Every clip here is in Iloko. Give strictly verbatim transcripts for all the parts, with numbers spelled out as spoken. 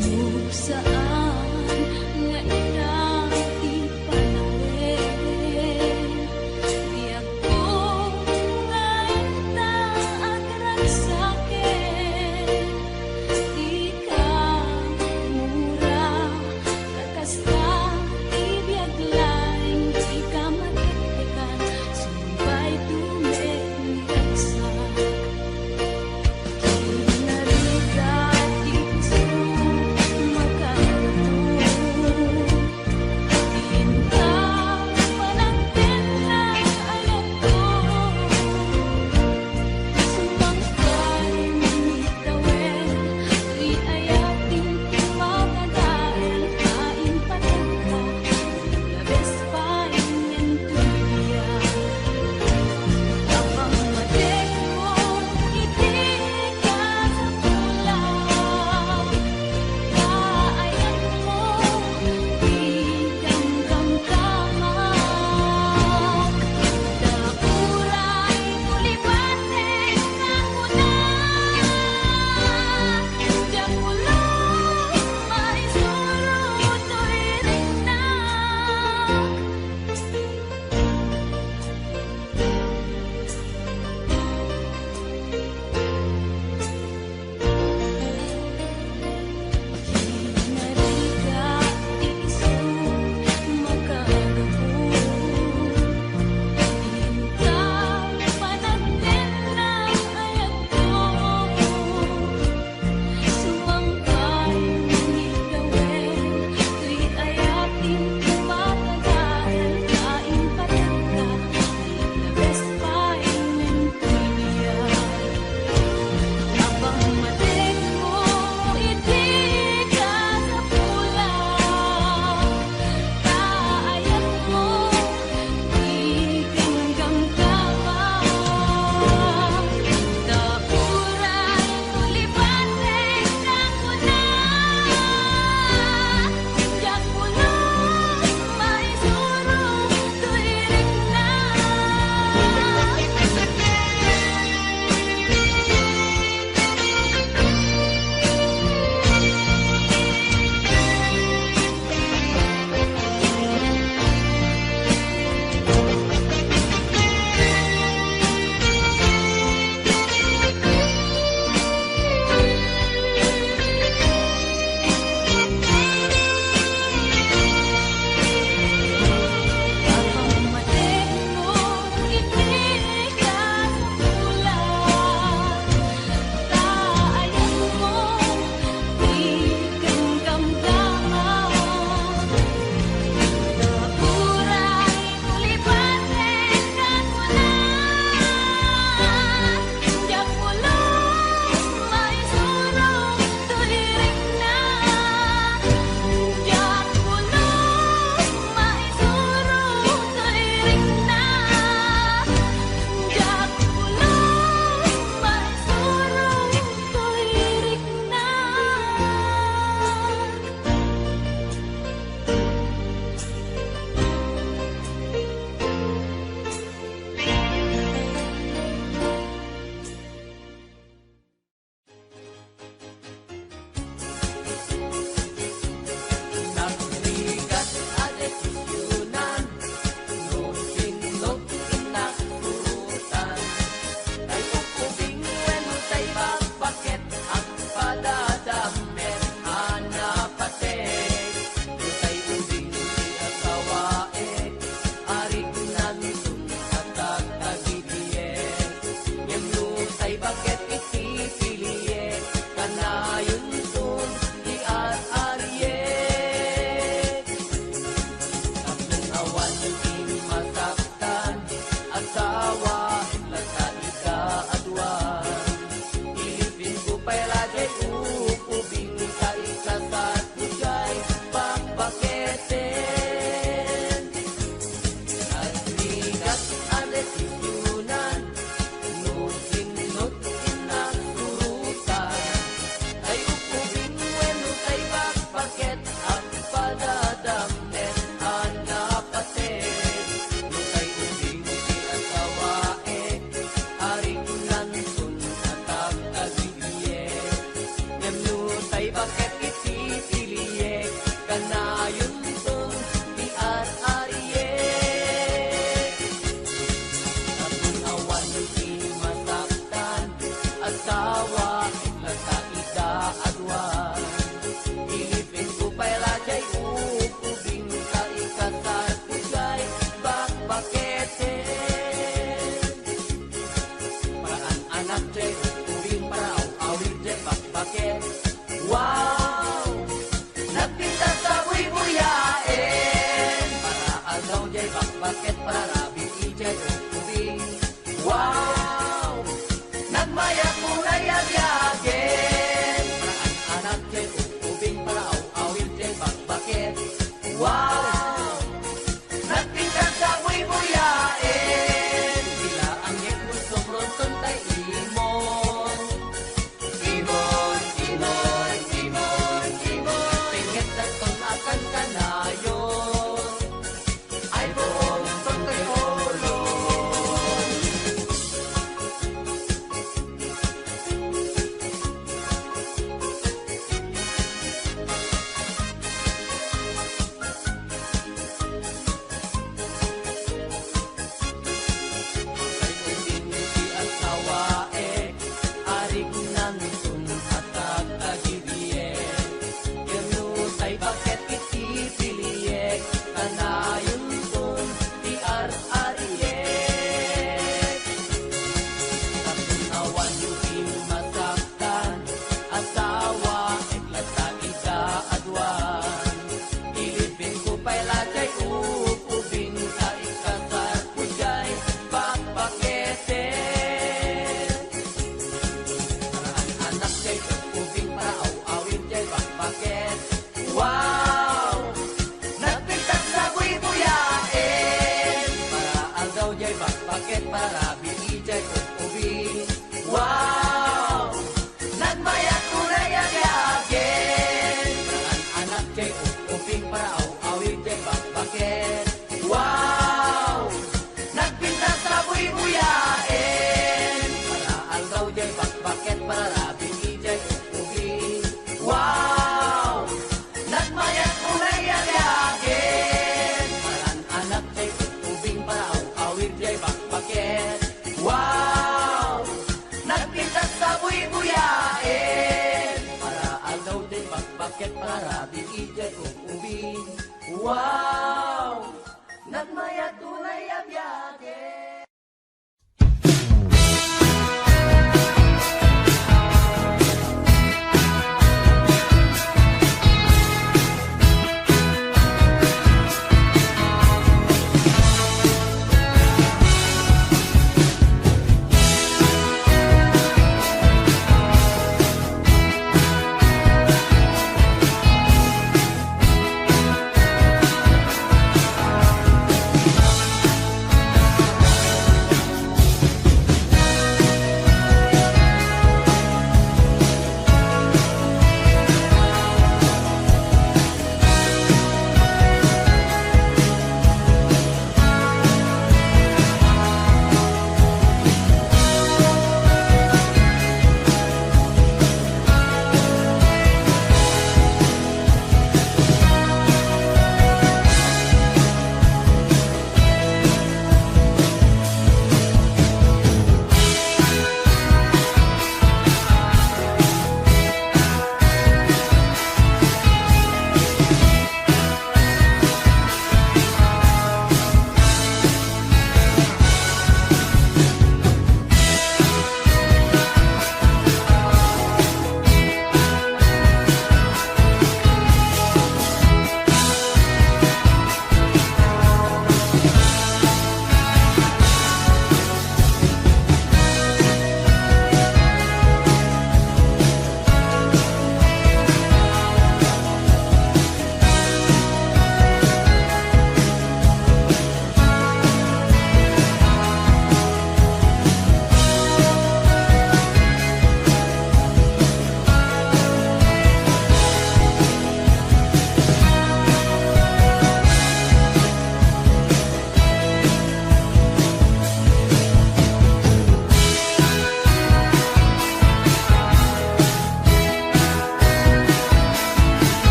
Saan nga ita ti panawen, biagko nga ita agragsaken. Ika mura, kakasta ti biag laeng, ika matektekan, sumpay tumengngegsa. Ket parabid idiay ub-ubing. Wow! Nagmayat tunay a biahe.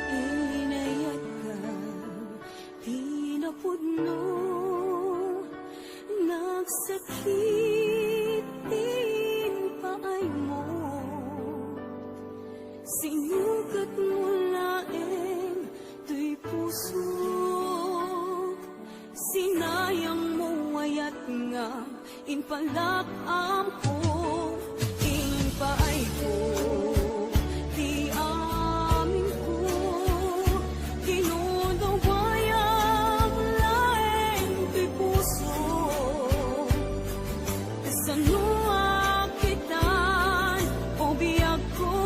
Inayatka ti napudno, nagsakit ti impaaymo. Sinukatmo laeng toy pusok, sinayangmo ayat nga impalak amko, impaayko ti amingko, kinudawayam laeng toy pusok. Kasano a kitan, o biagko?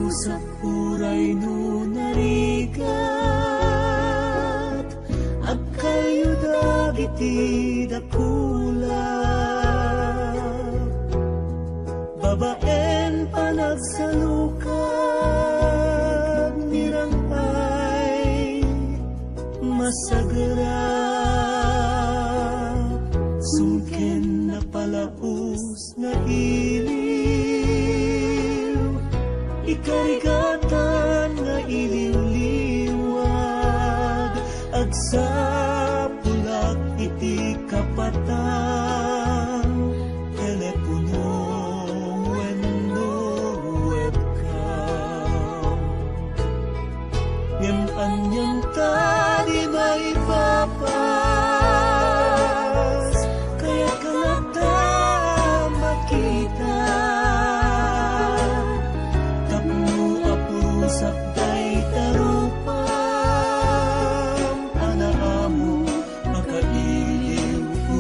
Uray no narigat, agkalyo dagiti dakula. Babaen panagsalukag ni Rangpay, masagera, sungken napalaus nga iliw, ikarigatan nga iliwliwag, agsapulak iti kapatang telepono wenno webcam. Ngem anian ta di maipapas, kayatko latta makita. Tapno apusak dayta rupam a naammo, makailiw ko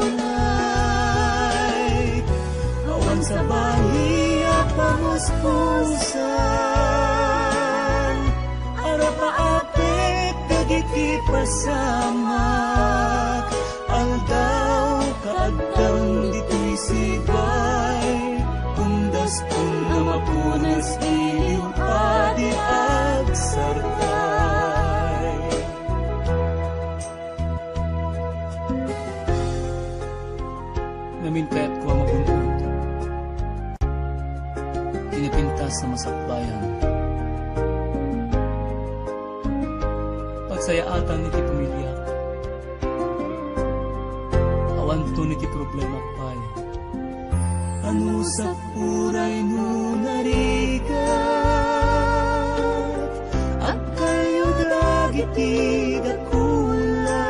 unay. Awan sabali a pamuspusan, arapaapek dagiti pasamak. Aldaw ka agdam ditoy sibay, umdaston a mapunas iliw a di agsartay. Ngamin kayatko a magun-od ti napintas a masakbayan. Pagsayaatan iti pamiliak. Awanton iti problema pay. Anusak uray no narigat, agkalyo dagiti dakula.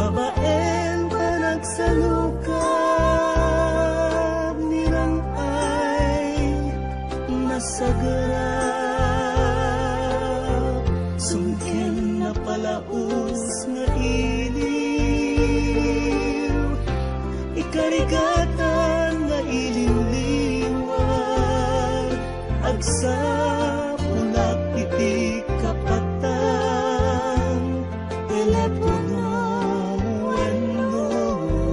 Babaen panagsalukag ni Rangpay, masagera, sungken napalaus nga iliw, ikarigatan nga iliwliwag, agsapulak iti kapatang telepono wenno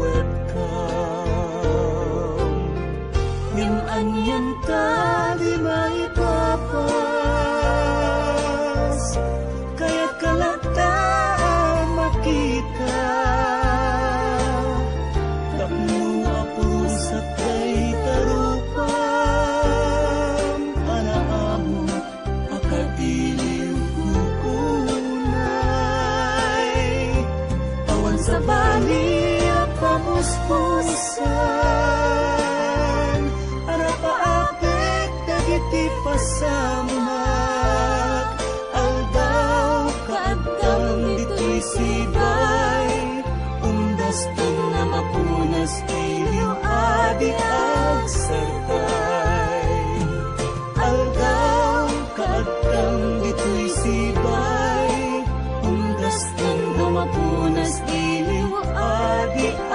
webcam. Ngem anian ta di maipapas, kayatko latta a makita. Tapno apusak dayta rupam a naammo, makailiw ko unay. Awan sabali a pamuspusan, arapaapek dagiti pasamak. Aldaw ka agdam ditoy sibay, umdaston a mapunas iliw a di agsartay. Aldaw ka agdam ditoy sibay, umdaston a mapunas iliw a di agsartay.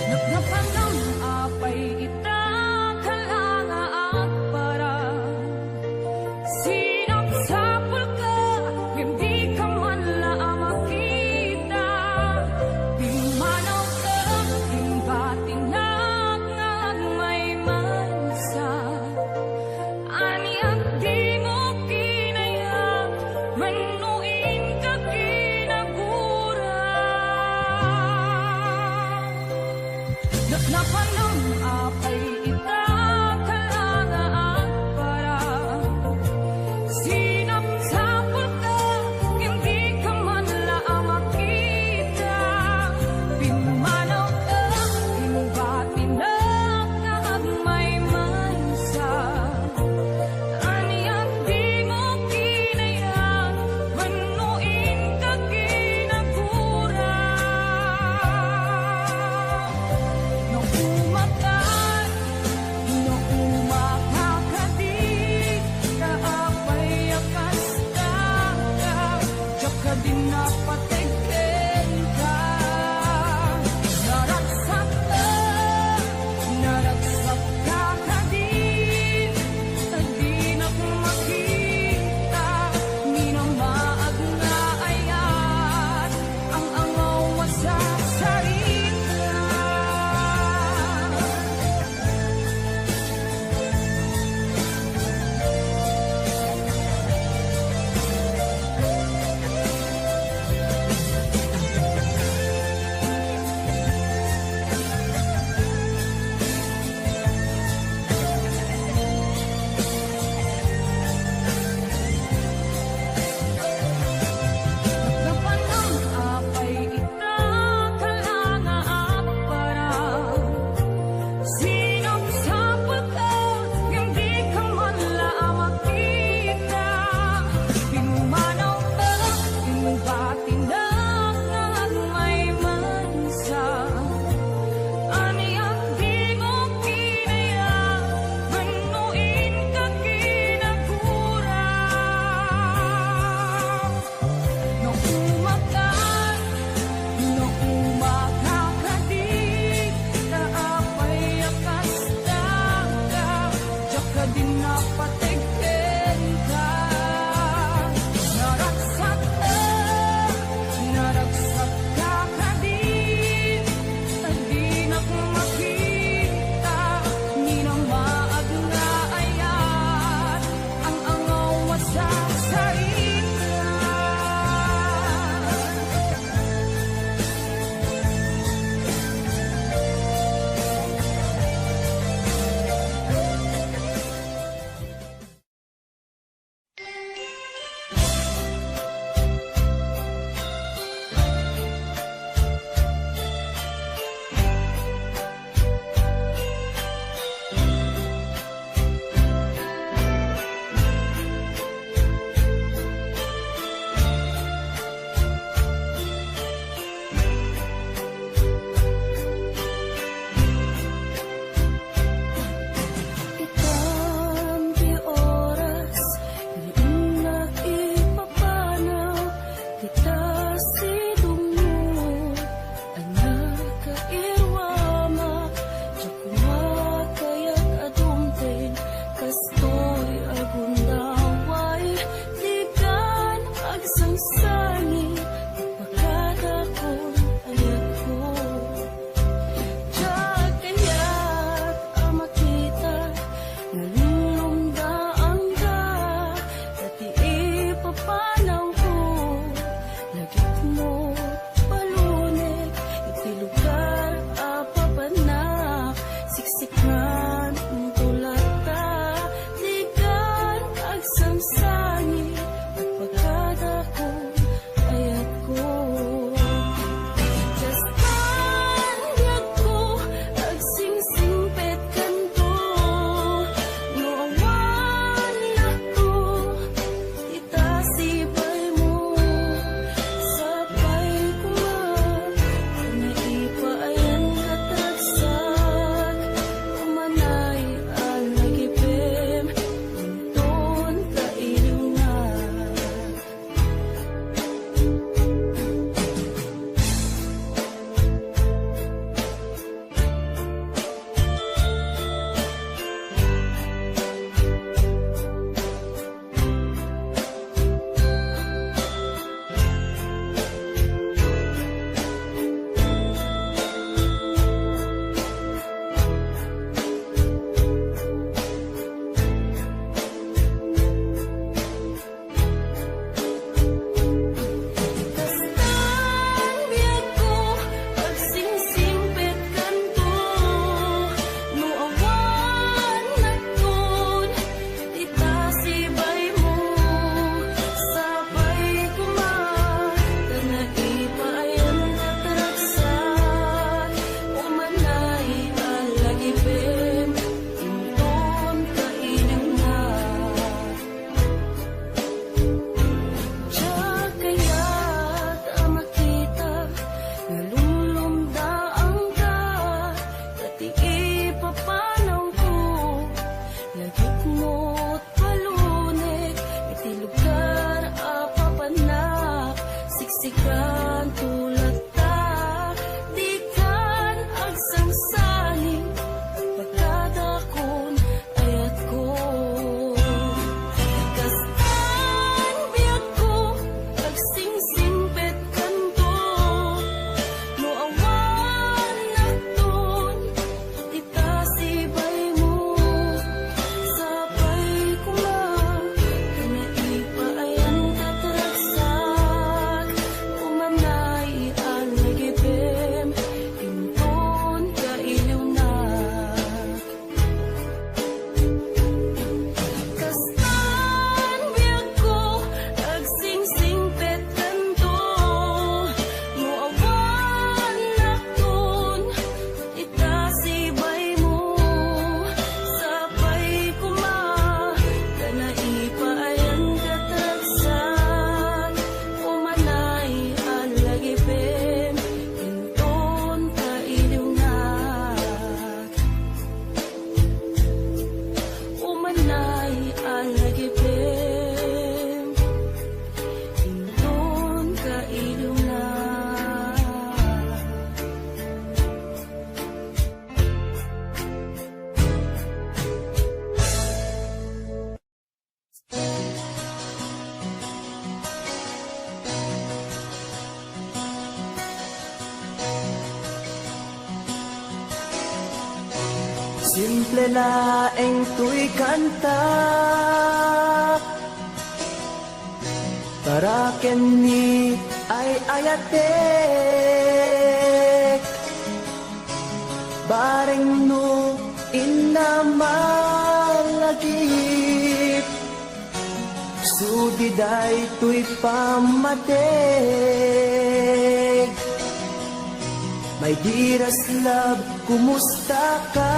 Napnapanam apay ita, kala nga agparang. Sinapsapulka, ngem dika man la a makita. Pimmanawka, imbatinak nga agmaymaysa. Ania ti dimo kinayat wenno inka kinagura? Napnapanam apay ita, kala nga agparang. Sinapsapulka, Di napateg kenka, naragsak ka, naragsak ka kadi, ta dinak makita, minamaag nga ayat, ang angaw a sasarita. Simple laeng toy kanta para ken ni ay-ayatek. Bareng no inna malagip, sudi daytoy pammateg. My dearest love, kumusta ka?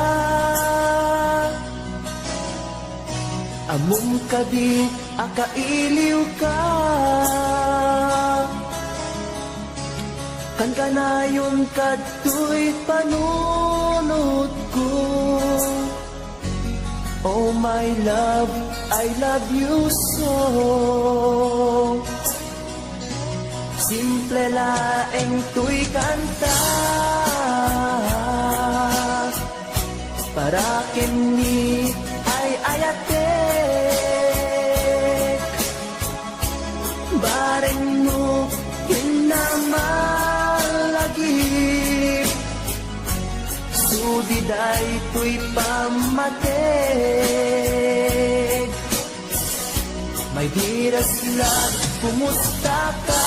Ammom kadi a kailiw ka? Kankanayon kadtoy panunotko. Oh my love, I love you so. Simple laeng toy kanta para ken ni ay-ayatek. Bareng no inna malagip, sudi daytoy pammateg. My dearest love, kumusta ka?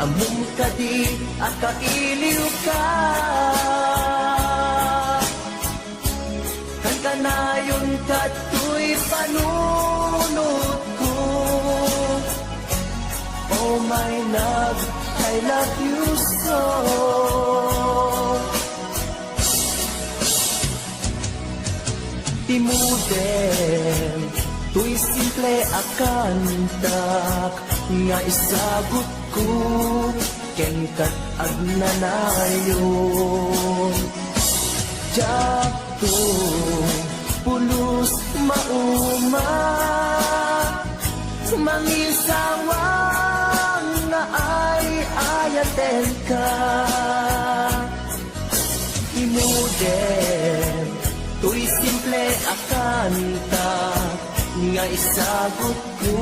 Ammom kadi a kailiw ka? Kankanayon kadtoy panunotko. Oh my love, I love you so. Timudem toy simple a kantak nga isagutko kenka agnanayon. Diakto pulos mauma, mangisawang nga ay-ayatenka. Imudem toy simple a kanta nga isagutko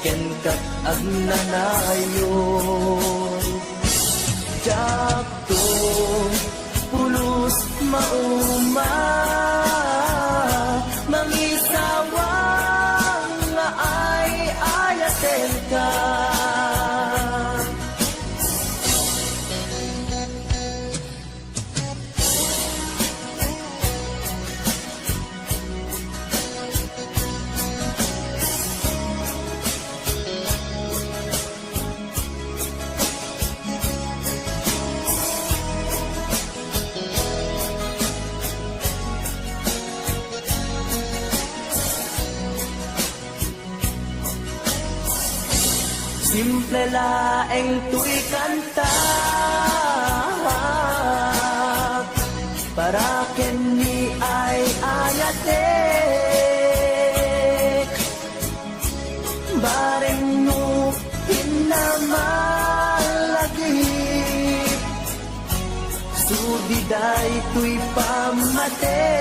kenka agnanayon. Diakto pulos mauma, mangisawang nga ay-ayatenka. Simple laeng toy kanta para ken ni ay-ayatek. Bareng no inna malagip, sudi daytoy pammateg.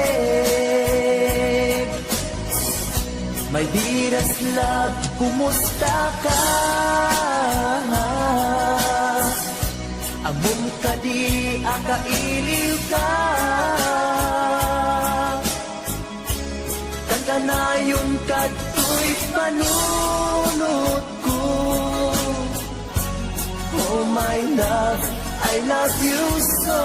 My dearest love, kumusta ka? Ammom kadi a kailiw ka? Kankanayon kadtoy panunotko. Oh my love, I love you so.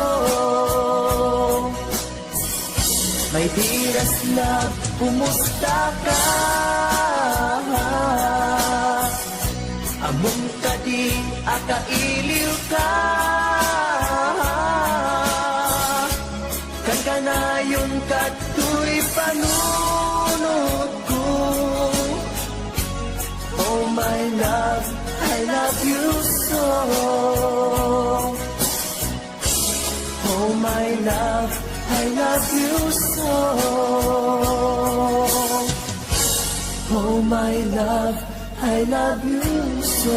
My dearest love, kumusta ka? Ammom kadi a kailiw ka? Kankanayon kadtoy panunotko. Oh my love, I love you so. Oh my love, I love you so. Oh my love, I love you so.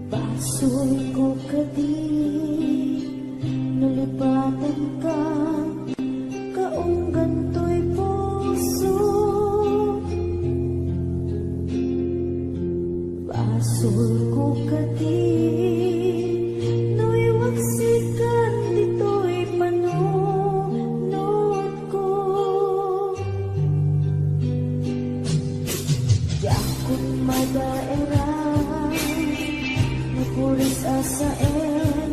Basolko kadi no lipatanka, kaunggan toy puso. Basolko kadi no iwaksikan ditoy panunotko. Diakon madaeran no puris a saen,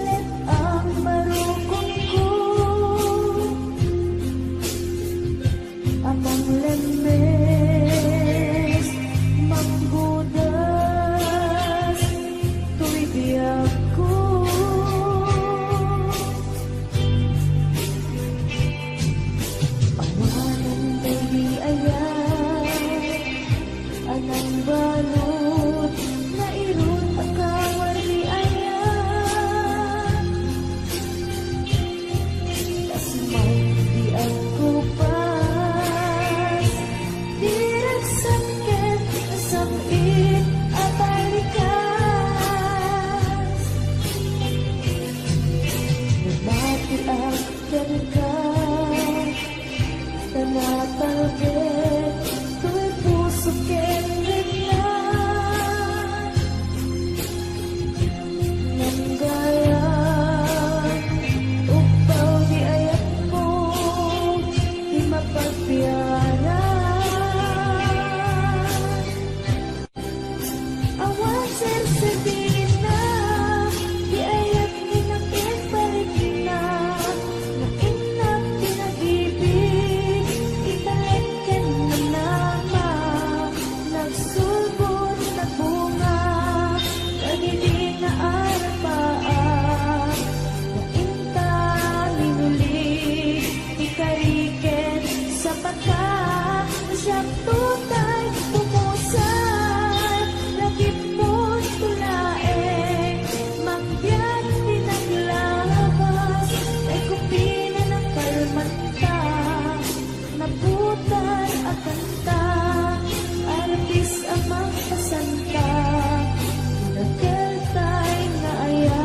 let-ang barukonko. Amang lemmes, manggudas toy biagko. Awanan dagiti ayat a nangbalud, nairut a kawar ni ayat. Kas man di agkupas, diragsak ket nasam-it a balikas. Nabatiak kenka, ta natalged toy puso ken rikna. Ngem gayam, ugpaw di ayatmo ti mapagbiaran. Awan serserbienna ti ayat nga nakiparikna, nga innak ti nagibig, italek ken nanama, nagsulbod, nagbunga, dagidi nga arapaa, nga inta minuli, ti kari ken sapata, siak totay pumusar, nagipusto laeng, mangbiag ti naglabas, ay kupina nakalmanta, naputar a kanta, artis a mangpasanta, nakeltay nga ayat.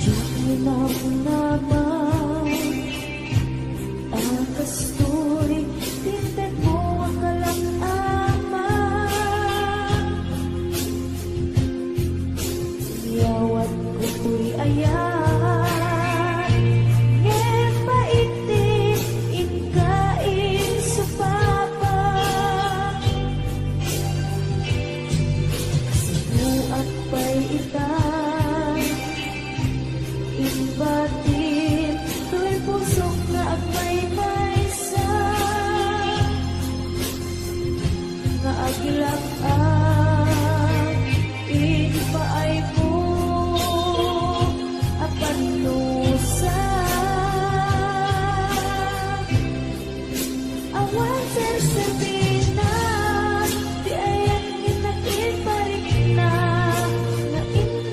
Diak namnama a kastoy ti intedmo a kalam-ama. Yawatko toy ayat, ngem pait ti inka insupapa. Sibuak pay ita, imbatin toy pusok nga agmaymaysa, nga aglak-ak impaaymo a pannusa. Awan serserbienna ti ayat nga nakiparikna, nga in-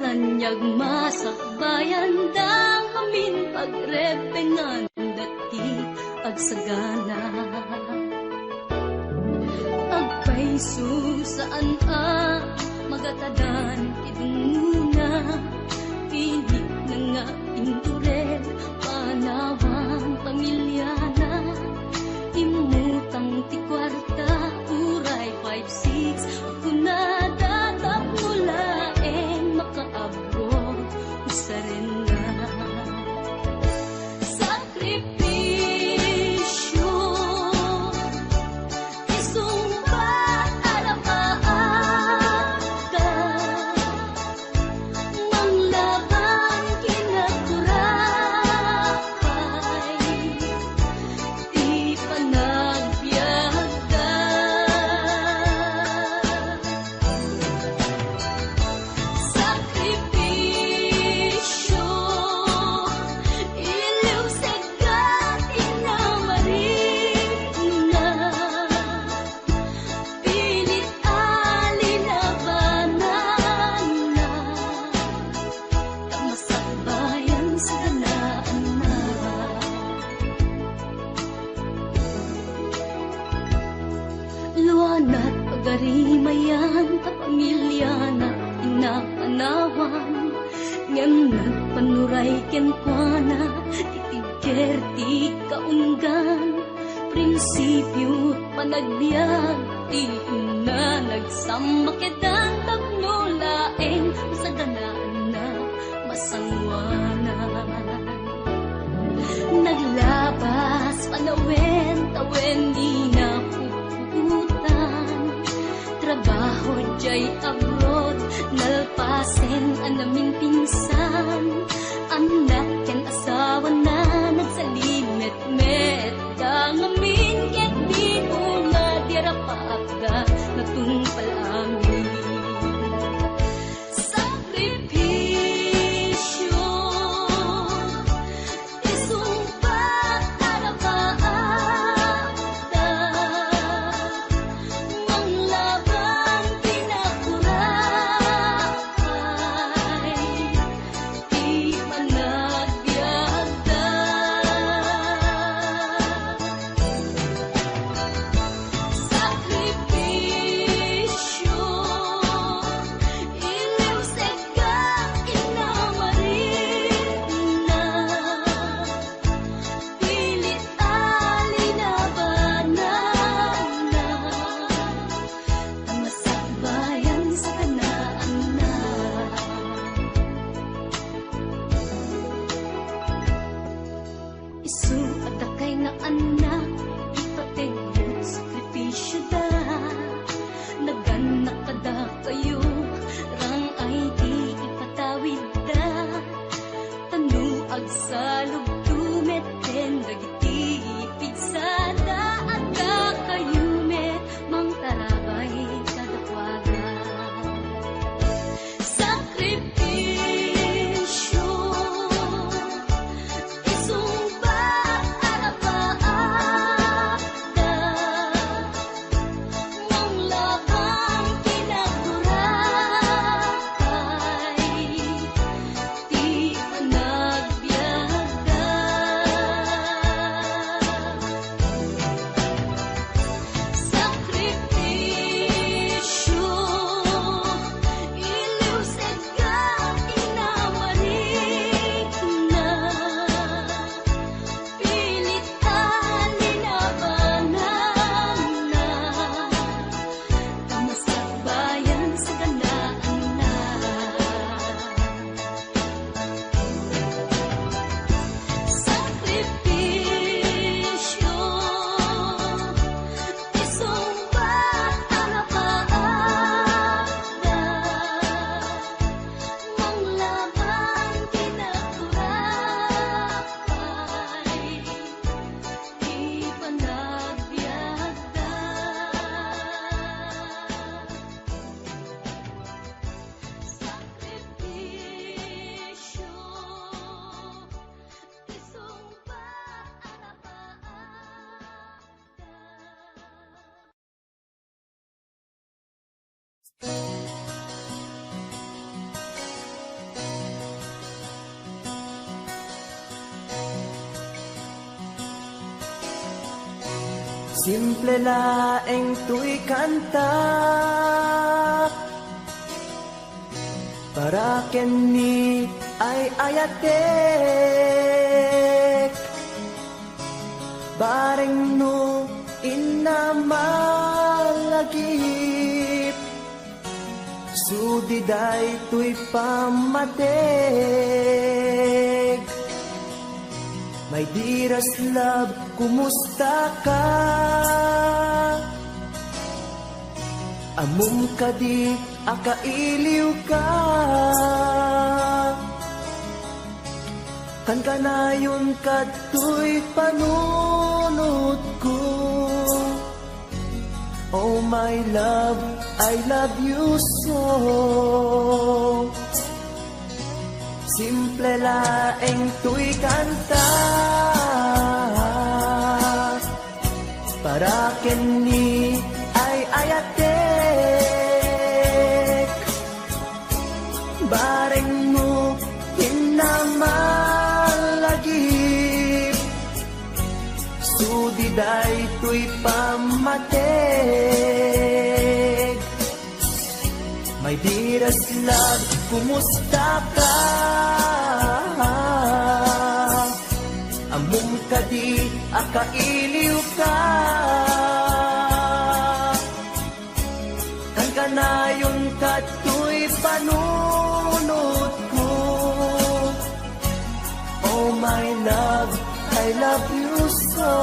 Nanyag masakbayan dang amin pagrepengan dati agsagana. Agpayso saan a magatadan idunguna, pinit na nga inturel panawan pamilyana. Immutang ti kuarta, uray five six, kunada tapno laeng makaabot, usarenna. Sakripisyo, isungbat a rapaak, manglabang kinagurapay ti panagbiagda. Sakripisyo, iliwsegka ti namarina. Pilit a linabananna, ta masakbayan saganaanna. Luanat pagarimayan ta pamilyana ti napanawan, ngem nagpanuray kenkuana ti tigger ti kaunggan. Prinsipio panagbiag ti inna, nagsamba kedan tapno laeng masaganaanna, masangoanan. Naglabas panawen-tawen ni napuputan. Trabaho jay abroad, nalpasen a naminpinsan. Annak ken asawana nagsalimetmet da ngamin ket di unga di rapaakda natungpal amin. Sakripisyo, isungbat a rapaakda, manglabang kinagurapay ti panagbiagda. Sakripisyo, iliwsegka Simple laeng toy kanta para ken ni ay-ayatek. Bareng no inna malagip, sudi daytoy pammateg. My dearest love, kumusta ka? Ammom kadi a kailiw ka? Kankanayon kadtoy panunotko. Oh my love, I love you so. Simple laeng toy kanta para ken ni ay-ayatek. Bareng no inna malagip, sudi daytoy pammateg. My dearest love, kumusta ka? Ammom kadi a kailiw ka? Kankanayon kadtoy panunotko. Oh my love, I love you so.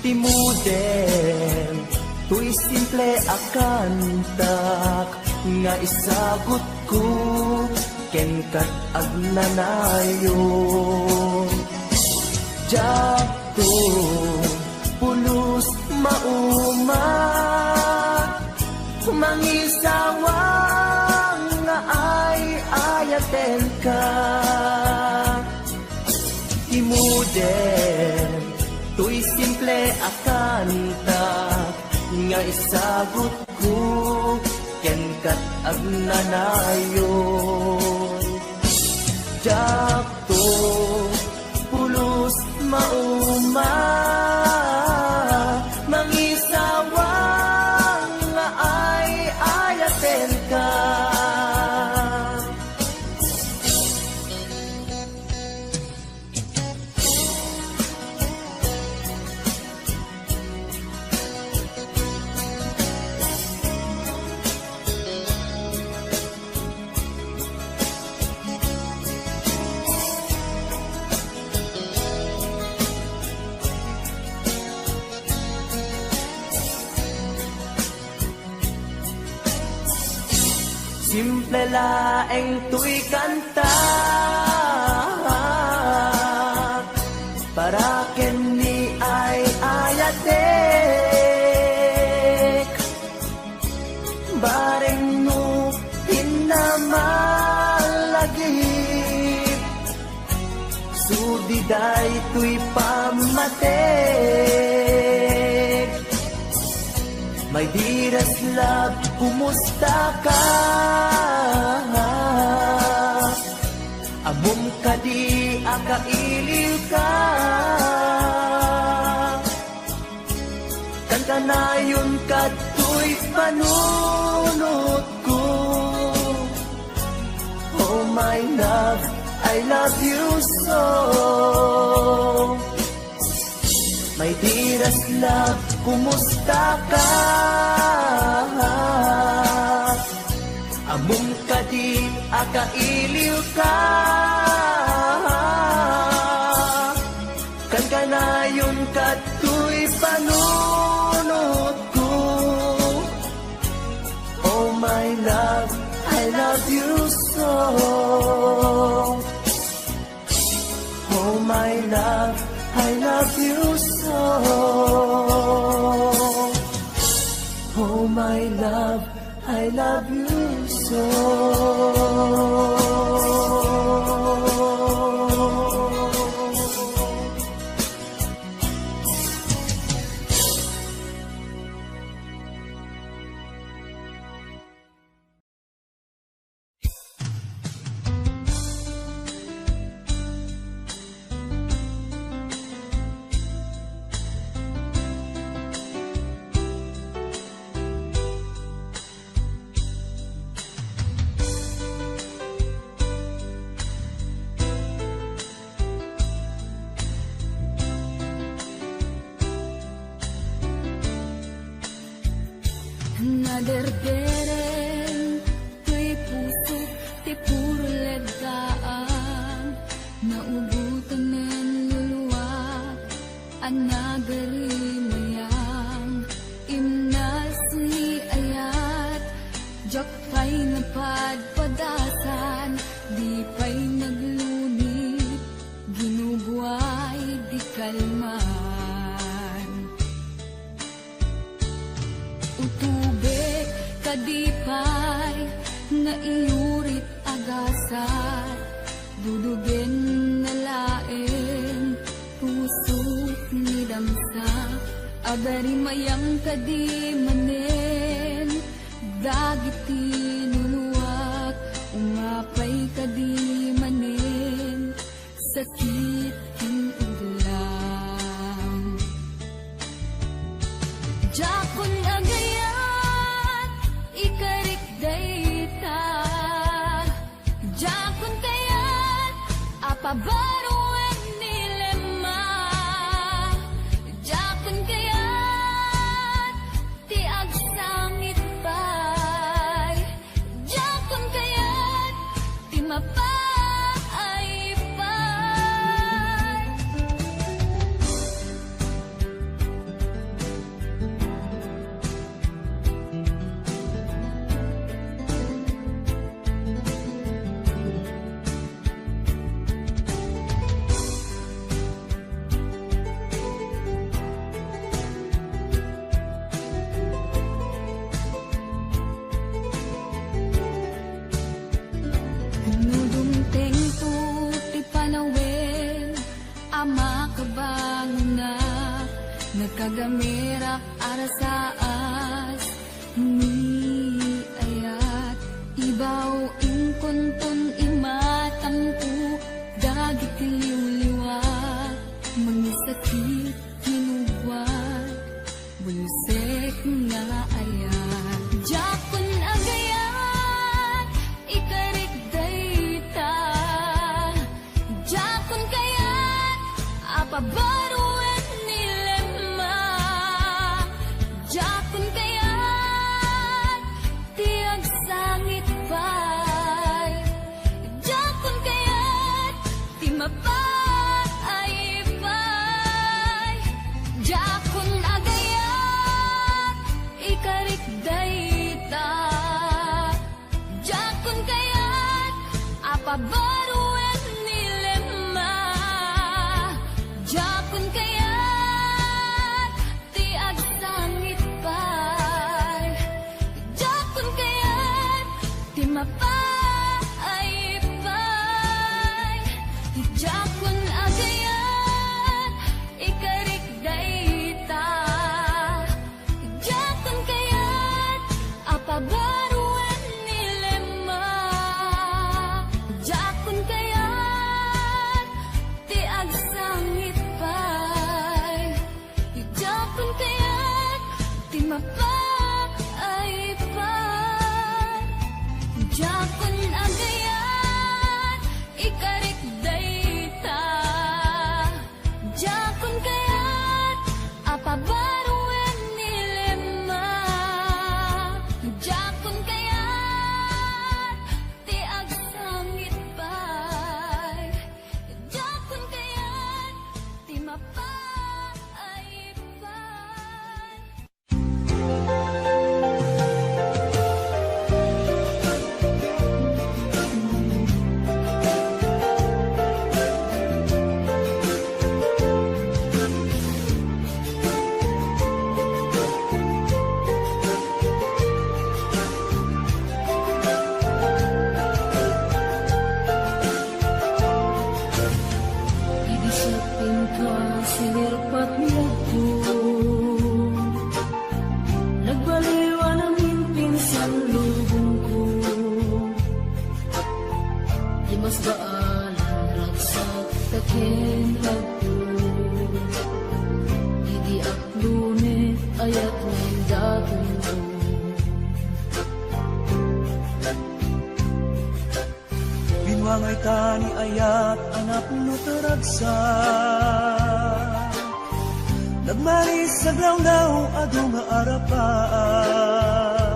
Timuden toy simple a kantak nga isagutko kenka agnanayon. Diakto pulos mauma, mangisawang nga ay-ayatenka. Timuden toy simple a kanta nga isagutko kenka agnanayon. Diakto pulos mauma, mangisawang nga ay-ayatenka. Simple laeng toy kanta para ken ni ay-ayatek. Bareng no inna malagip, sudi daytoy pammateg. My dearest love, kumusta ka? Ammom kadi a kailiw ka? Kankanayon kadtoy panunotko. Oh my love, I love you so. My dearest love, kumusta ka? Ammom kadi a kailiw ka? Kankanayon kadtoy panunotko. Oh my love, I love you so. Oh my love, I love you so. Oh my love, I love you so. Naderdereng toy pusok ti puro leddaang, naubotanen luluak a nagarimayang. Imnas ni ayat, diak pay napadpadasan, di pay naglunit, ginubuay di kalman. Utubek kadi pay nga iyurit a gasat, dudugen na laeng pusok ni damsa. Agarimayang kadi manen dagiti luluak, umapay kadi manen sakit ken udlam. Diakon agayat, ikarik dayta. Diakon kayat a pabaruen ni Lema. Diakon kayat ti agsangit pay. Diakon kayat ti mapaaypay. No dumtengto ti panawen a makabangonnak, nagkagamerak a rasaas ni ayat. Ibaw inkonton imatangko dagiti liwliwa, mangisakit, kinugwa, bulsek nga ayat. Diakon agayat, ikarik dayta. Diakon kayat a pabaruen ni Lema. Diakon kayat ti agsangit pay. Diakon kayat ti mapaaypay. Diakon agayat, ikarik dayta. Diakon kayat a pabaruen ni Lema. Diakon kayat ti agsangit pay. Diakon kayat ti mapaaypay. Diakon agayat, ikarik dayta. Diakon kayat a pabaruen ni Lema. Diakon kayat ti agsangit pay. Diakon kayat ti mapaaypay. Diakon agayat, ikarik dayta. Diakon kayat a pabaruen ni Lema. Diakon kayat ti agsangit pay. Diakon kayat ti mapaaypay. Idi siak pinto a sinirpat ni Apo, nagbaliw a naminpinsan lubongko. Dimas baalan ragsak ta ken agto. Idi aklone, ayat nga indatonko. Binuangay ta ni ayat a napno ta ragsak. Nagmaris aglawlaw, adu nga arapaan.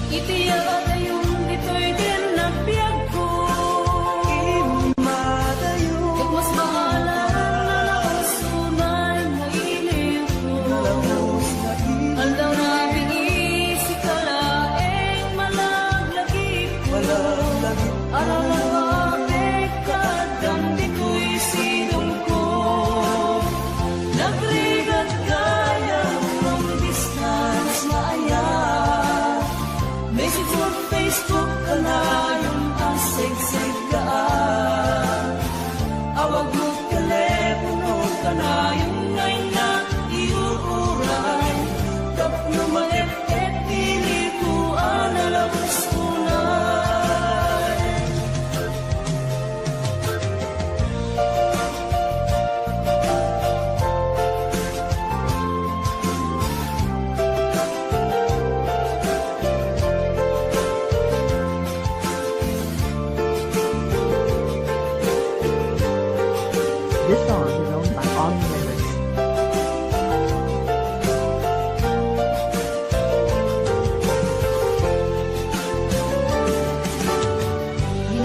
Iti yaatayum ditoy ken nagbiagko. Immadayo. Ket mas maalam a nalaus unay nga iliwko. Nalaus nga iliwko. Aldaw rabii sika laeng malaglagipko. Malaglagipko. Aldaw rabii ka addam ditoy sidongko. Nagrigat gayam long distance nga aya. Message mo Facebook, kanayon a segseggaan. Awag mo telepono, kanayon nga innak iuray. Tapno maep-ep ti iliwko a nalaus unay. This song is owned by all members.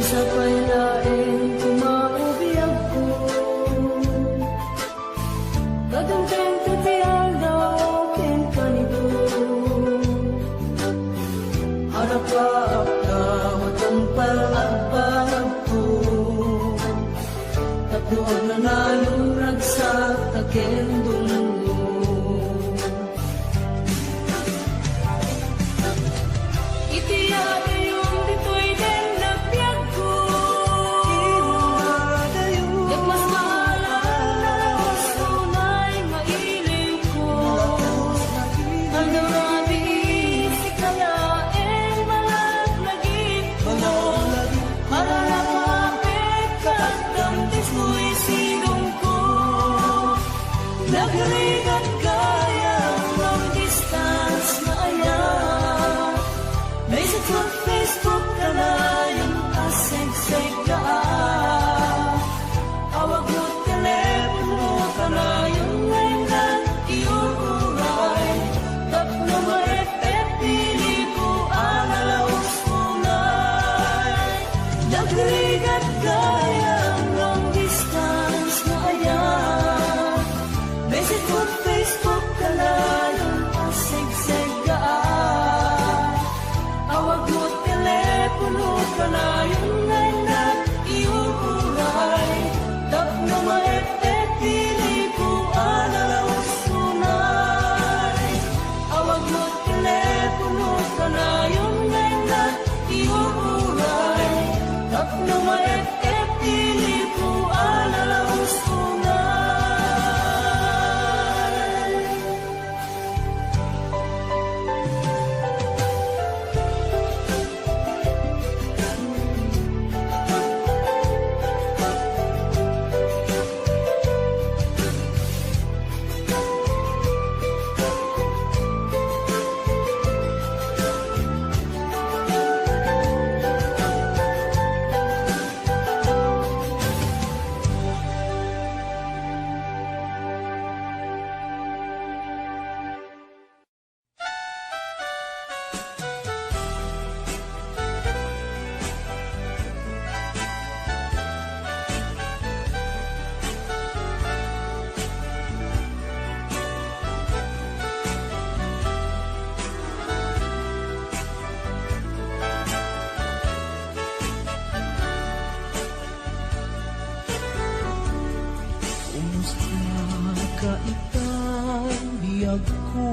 Sapay laeng koma ti biagko. Kaduntengko ti aldaw ken kanito. Arap-arap a tungpal agbagko. Tapno agnanayon ragsak ta ken dumngeg. Iti yaatayum ditoy ken nagbiagko. Immadayo. Ket mas maalam a nalaus unay nga iliwko. Nalaus nga iliwko. Aldaw rabii sika laeng malaglagipko. Malaglagipko. Arap-arap ka addam ditoy sidongko. Nagrigat gayam long distance nga aya. Message mo Facebook, kanayon a segseggaan. Awag mo telepono, kanayon nga innak iuray. Tapno maep-ep ti iliwko a nalaus unay. Nagrigat gayam long distance nga aya. Message mo Facebook, kanayon a segseggaan. Awag mo telepono, kanayon nga innak iuray. Tapno maep-ep ti iliwko a nalaus unay. Awag mo telepono, kanayon nga innak iuray. Tapno maep-ep ti iliwko a nalaus unay. Kumusta ka itan biagko?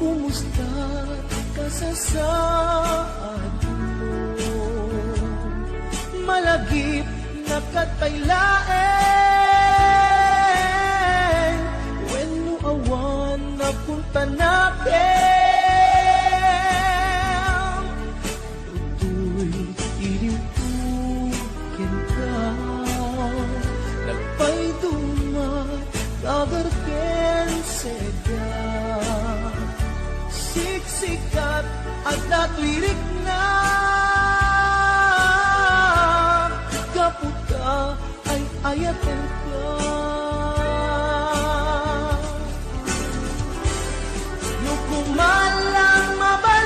Kumusta kasasaadmo? Malagipnaka pay laeng wenno awan napuntanakem. Toy iliwko kenka, nagpaiduma kagar ken seda. Siksikat adda toy rikna, gapu ta ay-ayatenka. No kumalang mabalin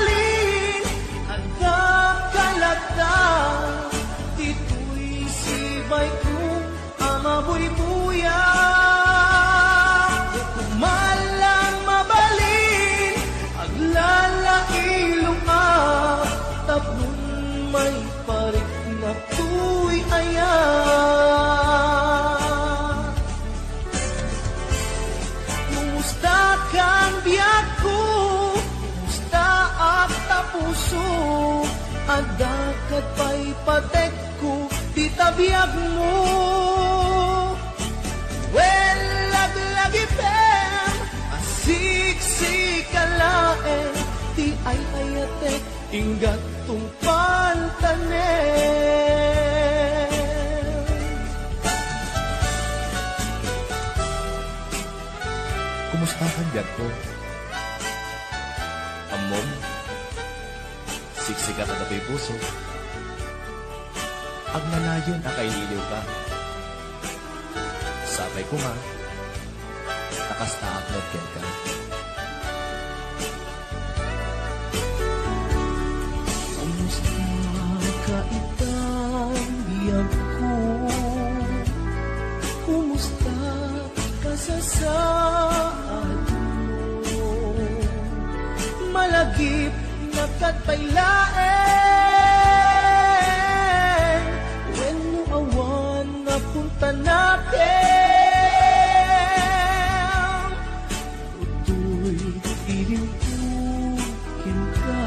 Adda ket pay patekko ti tabiagmo. Wen, laglagipem a siksika laeng ti ay-ayatek, inggat tungpaltanem. Kumusta kan biagko? Ammom, siksika kadatoy puso. Agnanayon a kailiwliwka. Sapay koma, ta kastaak met kenka. Kumusta ka itan biagko? Kumusta kasasaadmo? Malagipnaka pay laeng wenno awan napuntanakem. Toy ilimpo kenka,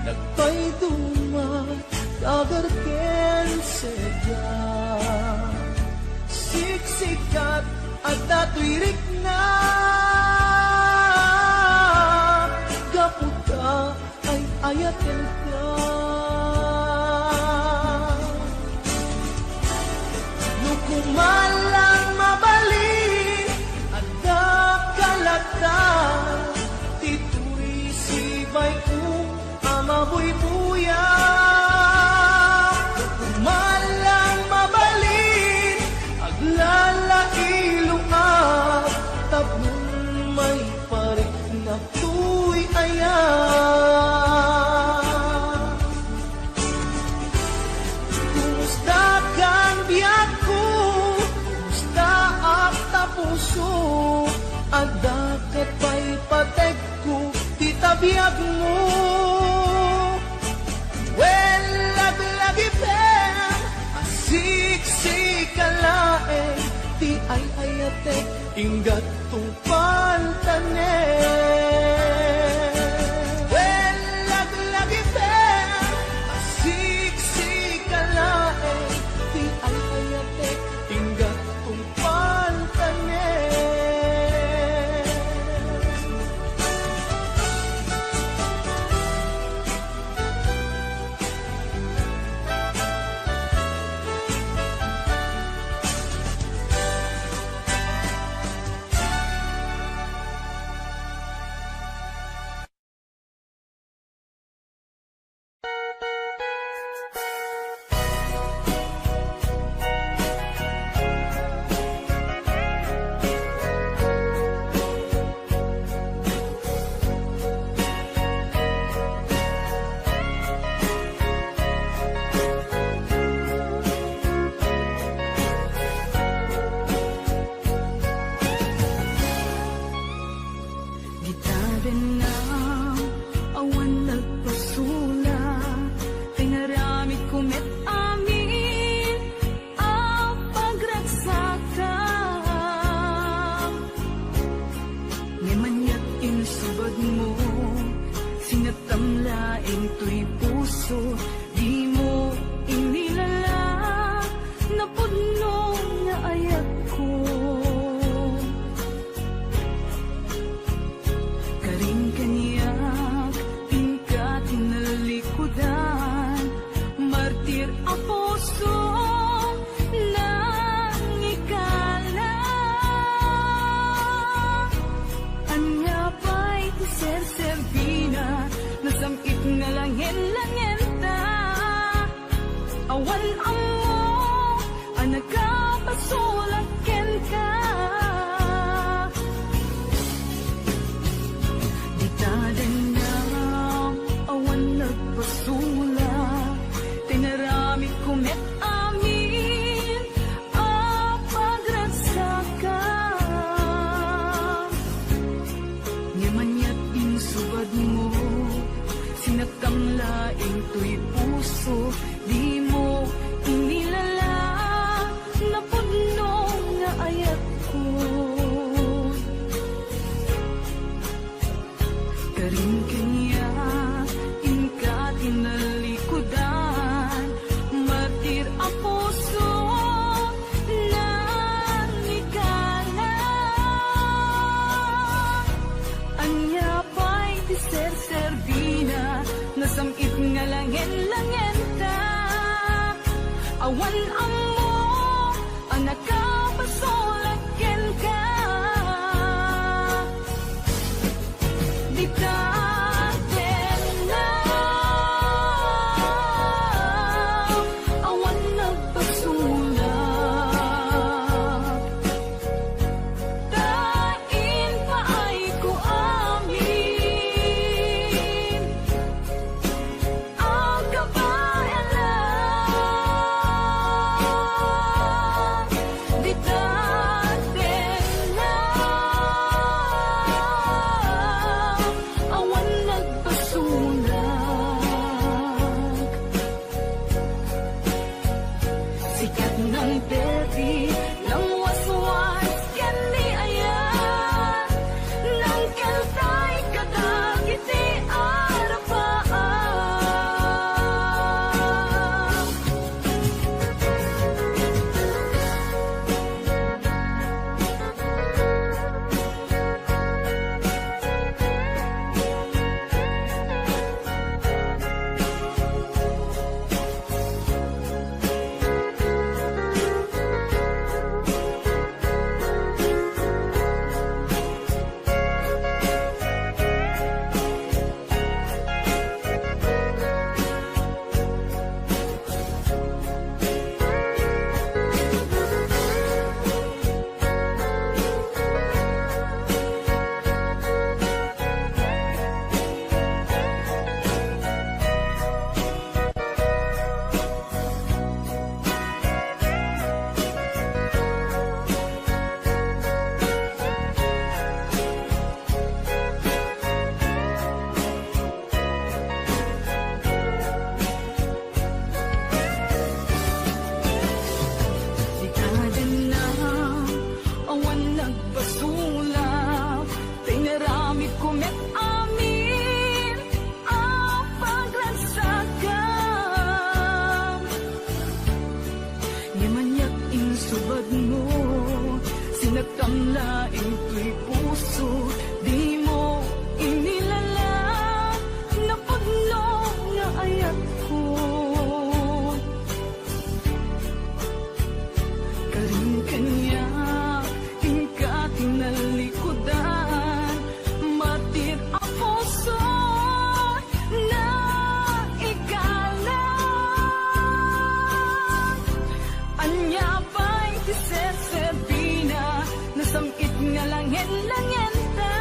nagpayduma, dagar ken seda. Siksikat adda toy rikna, gapu ta ay-ayatenka. No koma lang mabalin, adda kalatan ti toy sibayko a mabuybuya. No koma lang mabalin, aglalailoak tapno maiparik na toy ayat. Kumusta kan biagko? Kumusta ak ta puso? Adda ket pay patekko ti tabiagmo? Wen, laglagipem a siksika laeng ti ay-ayatek, inggat tungpaltanem. Wen, laglagipem a siksika laeng ti ay-ayatek, inggat tungpaltanem. Dita dennam, awan nagpasola, inaramidko met amin a pagragsakam. Ngem aniat insubadmo, sinaktam laeng toy puso, dimo inilala, napudno nga ayatko. Karin kaniak, inka tinallikudan, martir a puso, nangikala. Ania pay ti serserbina, nasam-it nga langen-langenta. Awan ammo a nakapasola kenka. Dita dennam, awan nagpasola, inaramidko met amin a pagragsakam. Ngem aniat insubadmo, sinaktam laeng toy puso, dimo inilala, napudno nga ayatko. Karin kaniak, inka ti Serserbina, nasam-it nga langen-langenta. Awan ammo a nakapasulak kenka. Dita tengnga, awan nagpasulak. Ta impaayko amin a kabaelan. Dita tengnga, awan nagpasulak. Sikat nang Berti, nang waswas ken ni Ayan, nang keltay kadagiti arapaam. Ikadenna, awan nagpasulak, ti inaramidko met amin a pagragsakam. Ngem aniak insubadmo, sinaktam laeng toy puso, dimo inilala, napudno nga ayatko. Karin kaniak, inka ti nalikudan, matir a puso, naikala. Ania pay ti serserbina, nasam-it nga langen-langenta.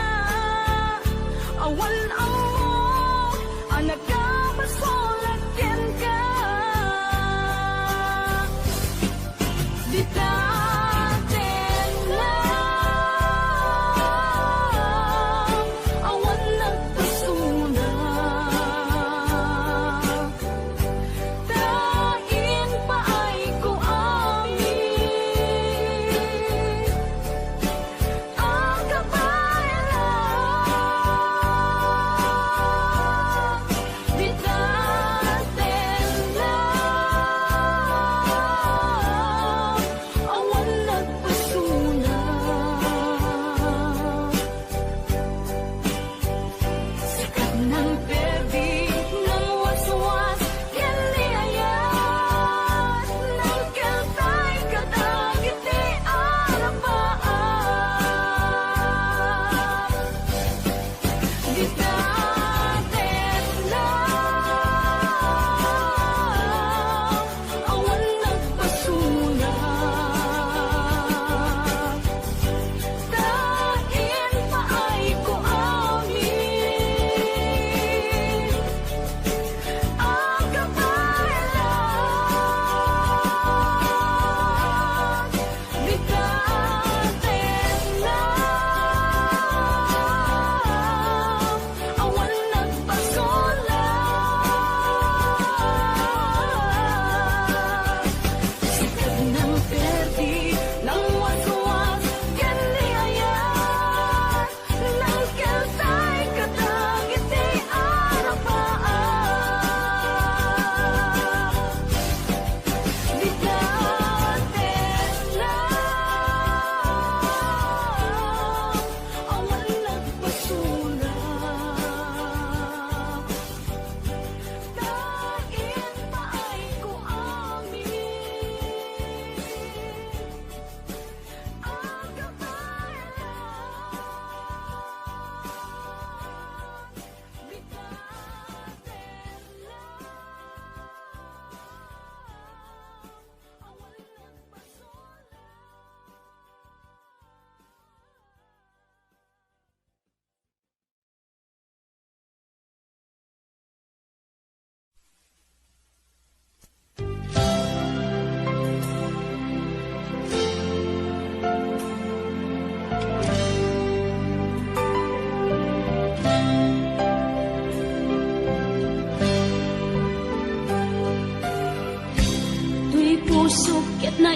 Awan ammo a nakapasulak kenka. Dita tengnga, awan nagpasulak. Ta impaayko amin a kabaelan.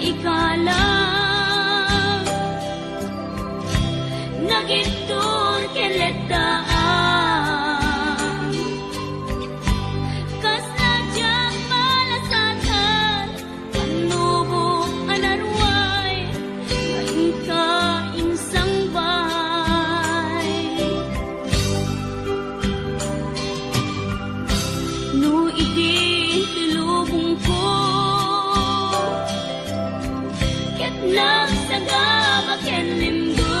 Ikala, nagittur ken letdaan. Kasla diak malasatan, pannubok a naruay, nga inka insangbay. No idi ti lubongko, ket nagsagaba ken limdo,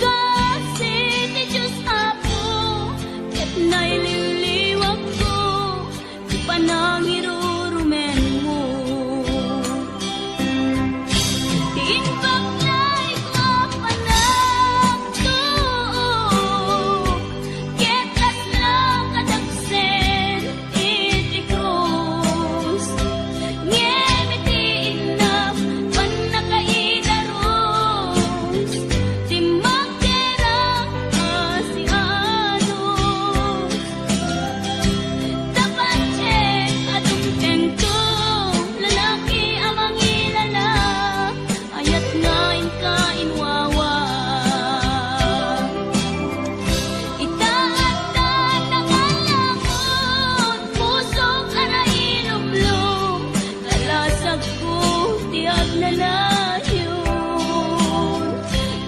kasi ti Dios Apo, ket naililiwakko ti panangirurumenmo. Ti imbaknay ko a panagtuok, ket kasla kadagsen iti krus. Ngem iti innak pannakaidarus, ti magderak a sianus. Tapatse a dumtengto, lalaki a mangilala, ayat nga inka inwawa. Ita adda nangalangon, pusok a nailumlom, kalasagko ti agnanayon.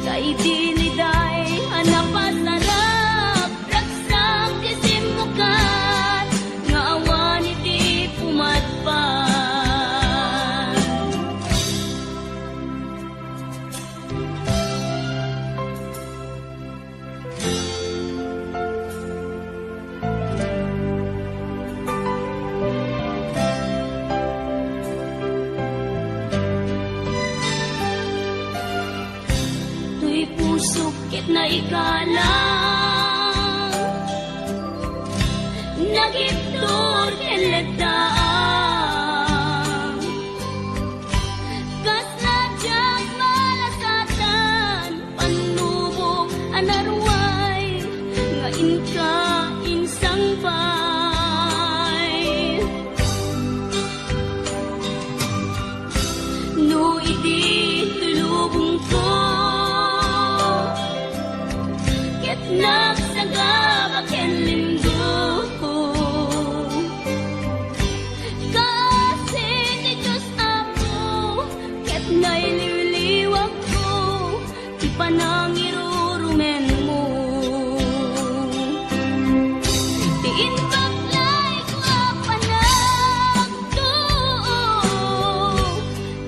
Kaidiliday a napasarap, ragsak ti simmukat, nga awan iti pumadpad. Toy pusok ket naikala, nagittur ken letdaan. Kasla diak malasatan, pannubok a naruay, nga inka insangbay. No idi ti lubongko, ket nagsagaba ken limdo, kasi ti Dios Apo, ket naililiwakko ti panangirurumenmo. Ti imbaknayko a panagtuok,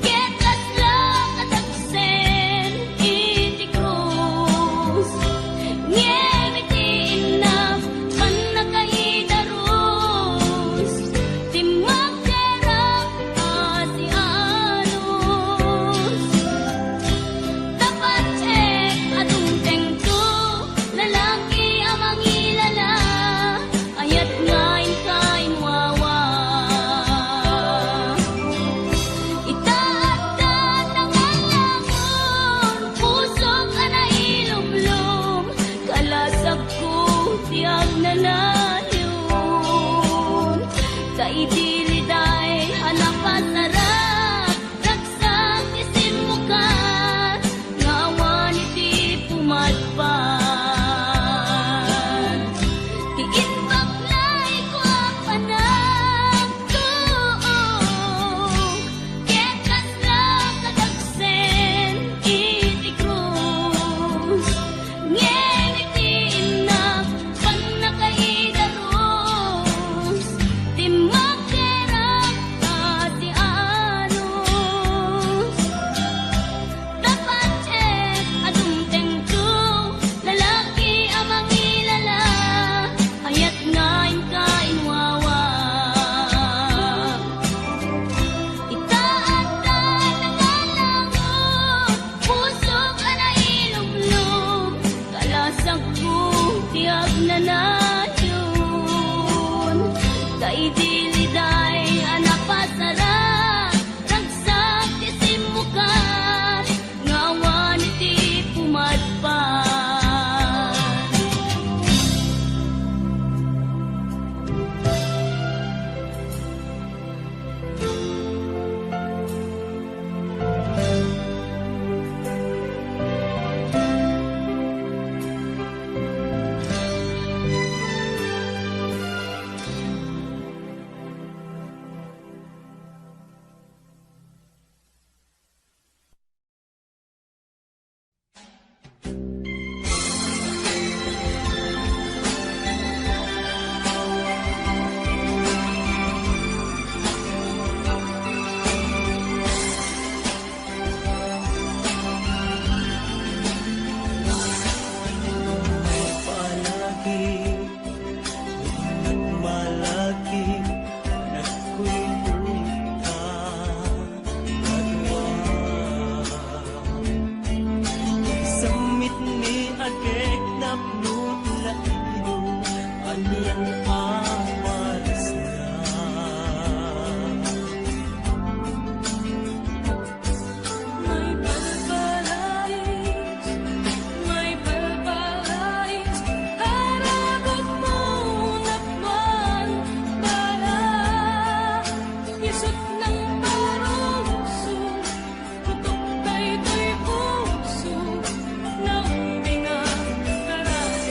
ket kasla kadagsen iti krus. Ngem iti innak pannakaidarus, ti magderak a sianus. Tapatse a dumtengto, lalaki a mangilala, ayat nga inka inwawa. Ita adda nangalangon, pusok a nailumlom, kalasagko ti agnanayon. Kaidiliday a napasarap, ragsak ti simmukat, nga awan iti pumadpad. Ti imbaknayko a panagtuok, ket kasla kadagsen iti krus. Ngem iti innak pannakaidarus, ti magderak a sianus. Tapatse a dumtengto, Tapno ti laido, anian a parisna. Maibalbaliw, maibalbaliw, aragutmo napman para isut nang paruso, putok daytoy puso, naumbing a kararag.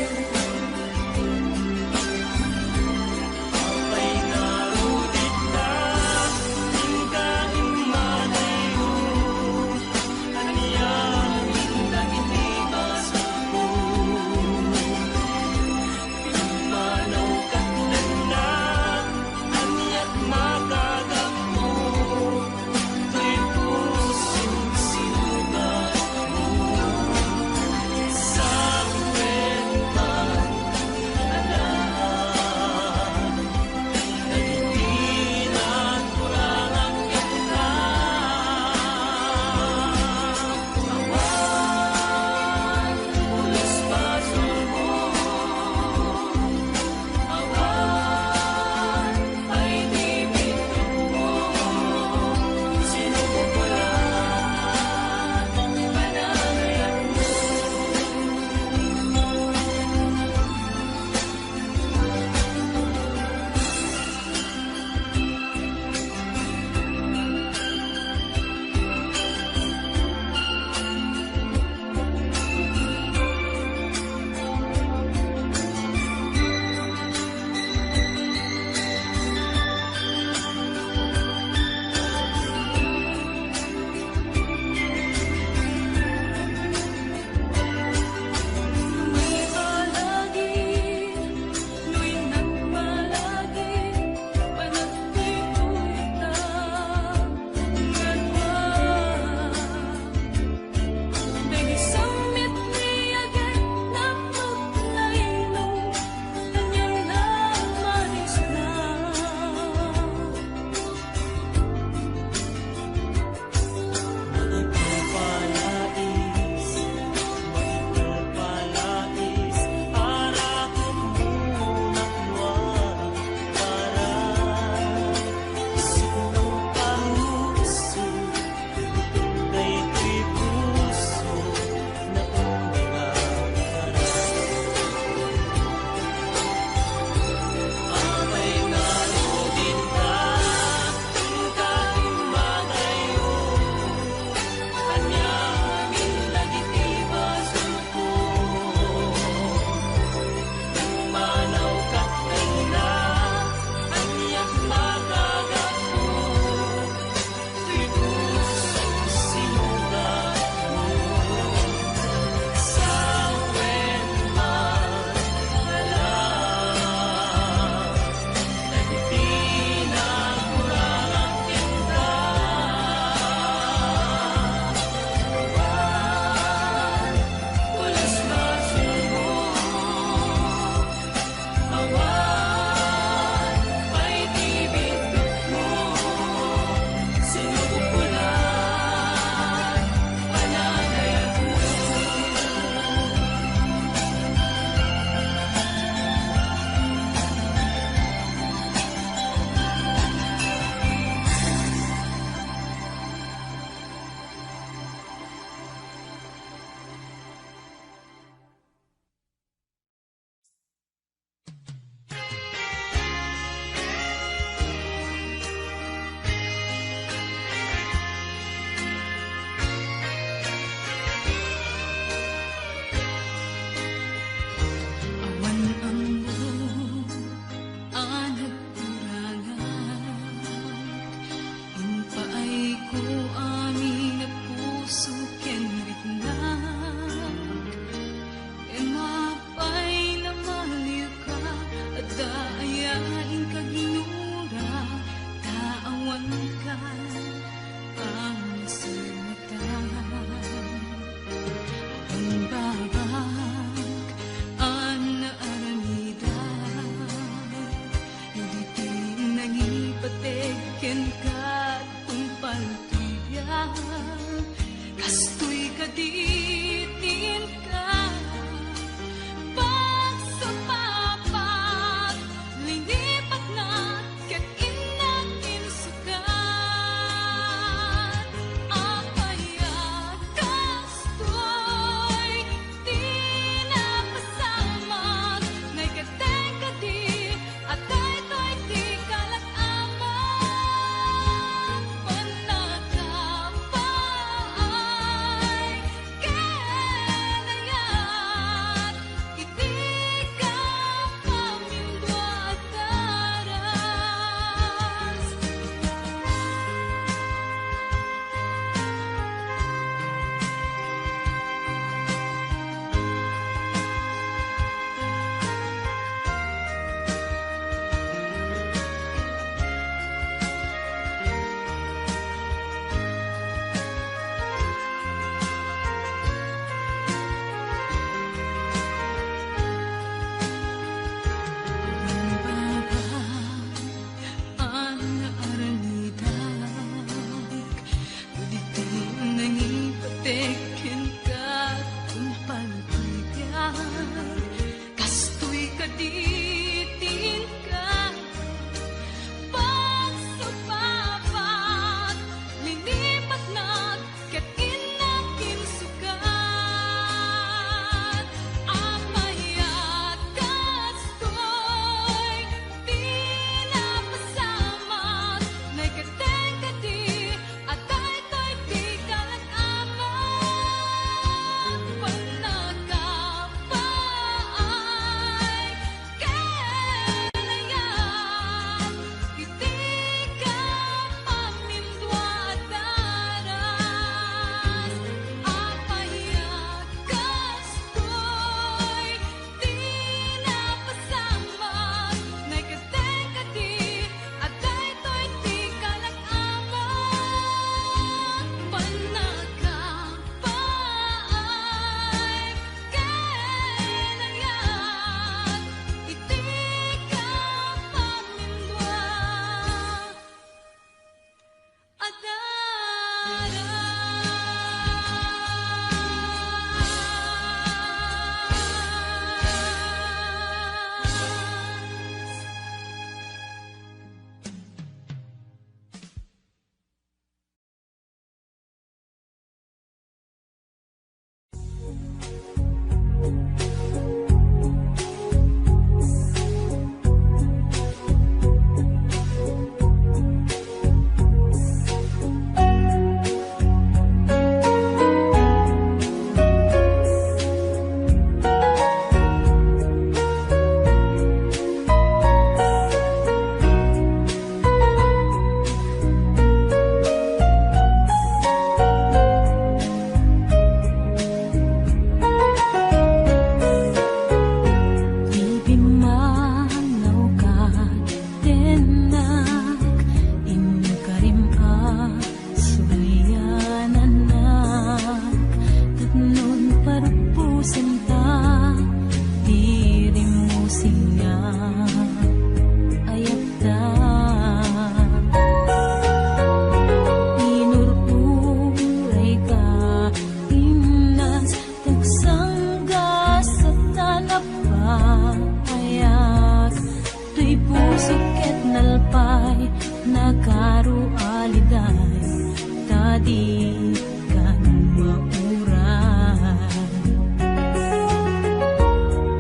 kan mauray.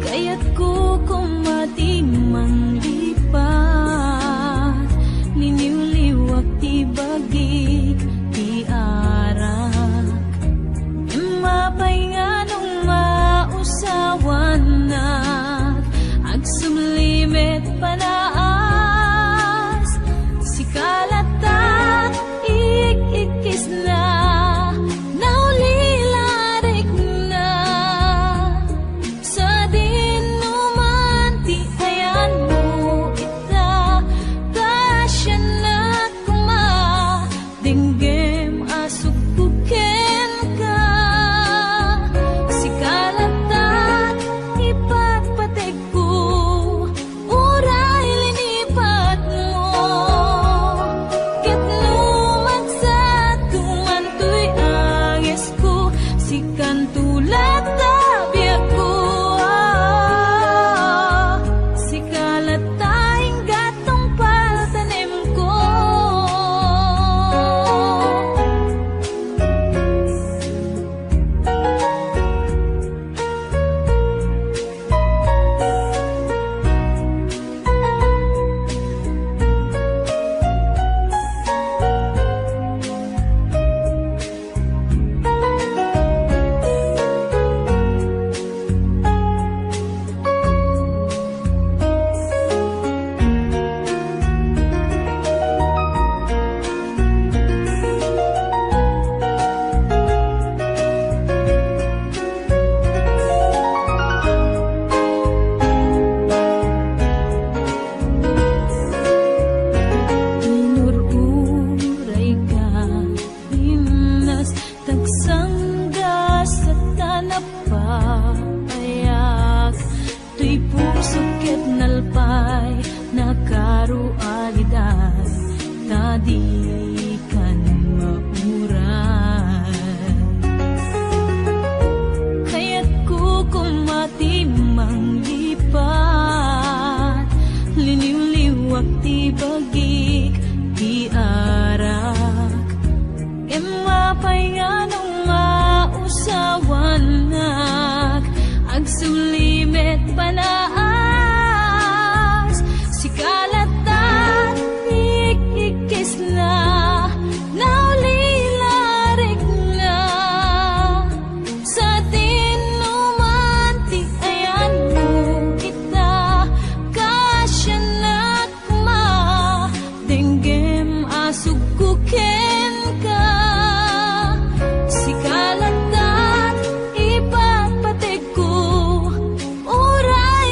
Kayatko koma ti manglipat, liniwliwak ti bagik ti arak. Mapay nga nung mausawannak, agsumli met panaas, sika latta ik-ikkisna, naulilarikna. Sadino man ti ayanmo ita, kasiannak koma, denggem a sugko kenka. Sika latta ipatpategko, uray linipatmo. Ket no magsatto man toy angesko, sikanto latta biagko. Sika latta ingga tungpal tanemko. Inur-urayka, Imnas tagsanggas a ta napapayak. Toy pusok ket nalpay, nakarualiday, ta dikan mauray. Kayatko koma ti manglipat, liniwliwak ti bagik ti arak. Ket mapay nga nung mausawannak, agsumli met panaas, sika latta ti ik-ikkisna, naulilarikna. Sadino man ti ayanmo ita, kasiannak koma, denggem a sugko kenka. Sika latta ipatpategko, uray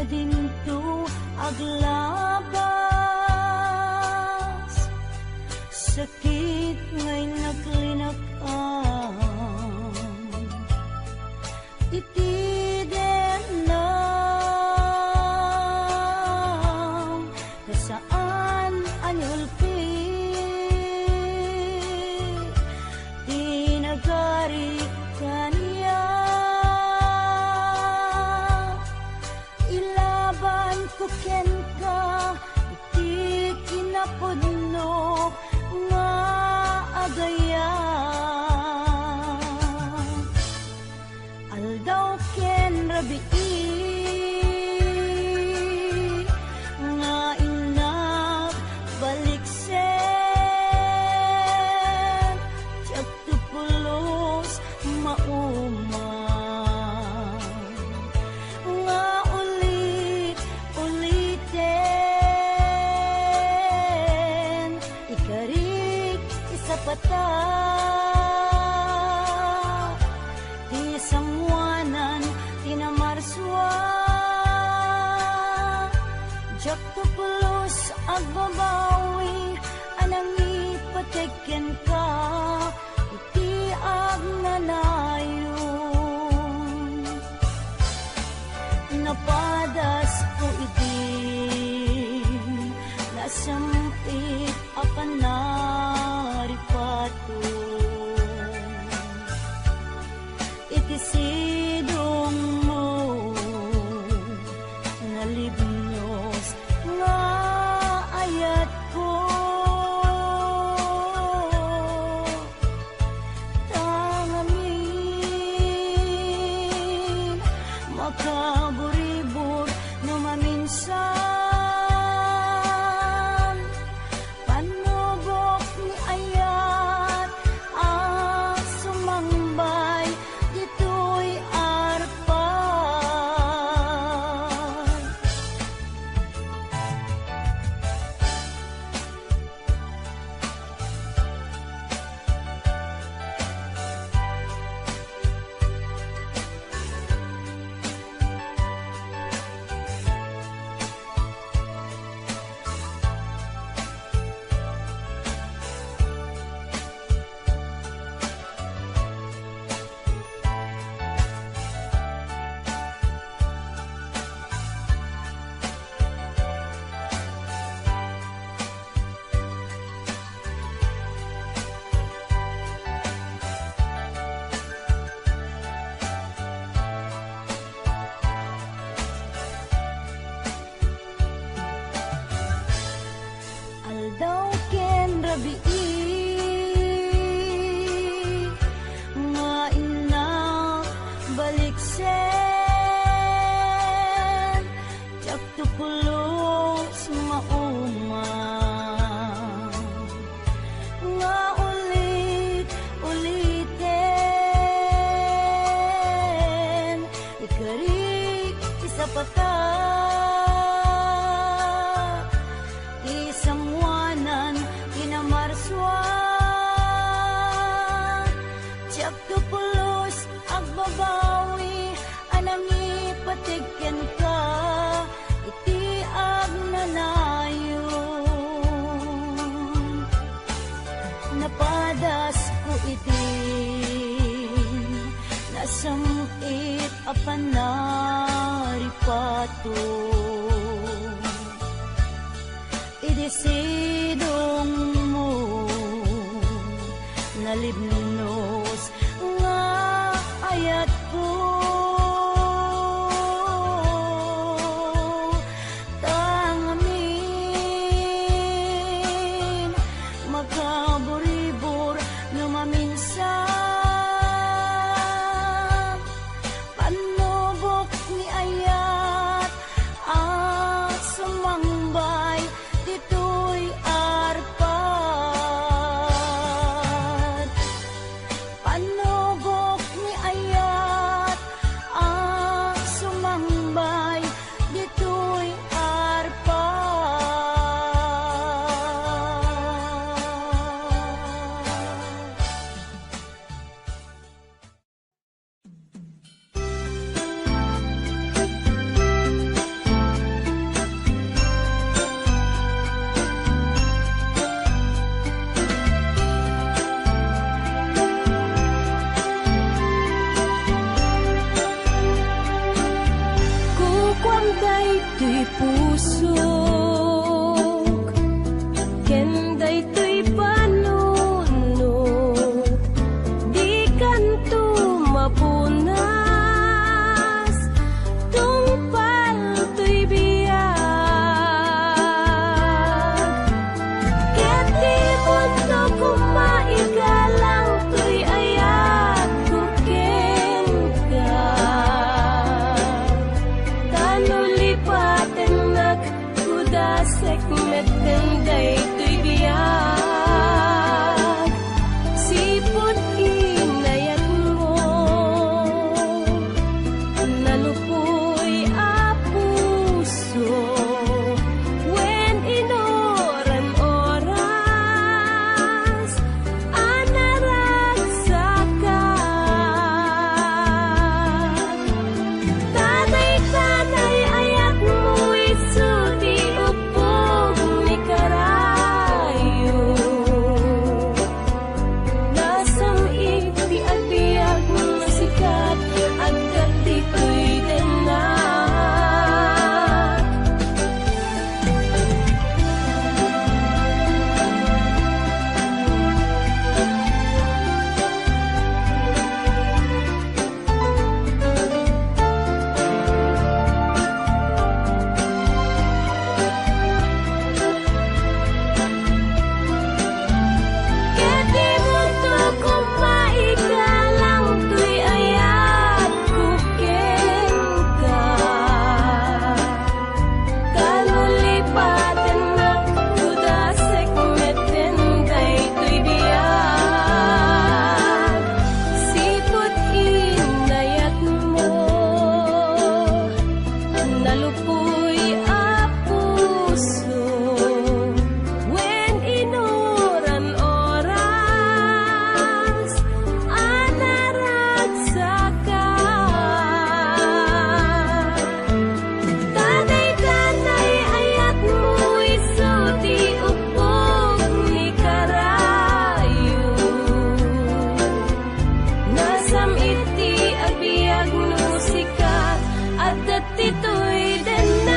Dinto aglabas, sakit nga innak-linakam. Iti denam, kasaan a niulpi ti nagari kaniak. Ilabanko kenka ti kinapudno nga agayam. Aldaw ken rabii nga innak baliksen, diak to pulos mauma nga ulit-uliten ikarik ti sapata. Ti sangoanan ti namarsua, diak to pulos agbabawi a nangipateg kenka iti agnanayon. Napadasko idi nasam-it a panaripaton iti sidongmo, nalibnos nga ayatko. Tangamin, makaburibor no maminsan. Pannubok ni ayat a sumangbay ditoy arpa. Aldaw ken rabii nga innak baliksen, diak to pulos mauma nga ulit-uliten ikarik ti sapata. Ti sangoanan ti namarsua, diak to pulos agbabawi a nangipateg kenka iti agnanayon. Napadasko idin nasam-it a panaripato. Idi sidongmo, nalibnos nga ayatko. Tangamin, makaburibor no maminsan. Pannubok ni ayat a sumangbay ditoy arpat. Ti pusok ken daytoy banonok, dikanto mapunas, tungpal toy biag. Ket ti mundo koma igalang toy ayatko kenka. Ta no lipatennak, kudasek metten daytoy biag. Sipud inayatmo, nalupoy a puso, wen inuran oras a naragsakan. Ta dayta nay-ayatmo isu ti ubbog ni karayo. Nasam-it ti agbiag no sikat, adda ditoy dennak. Ket di mundo koma igalang toy ayatko kenka. Ta no lipatennak, kudasek metten daytoy biag. Sipud inayatmo, nalupoy a puso, wen inuran oras a naragsakan. Ta dayta nay-ayatmo isu ti ubbog ni karayo. Nasam-it ti agbiag no sikat, adda ditoy dennak.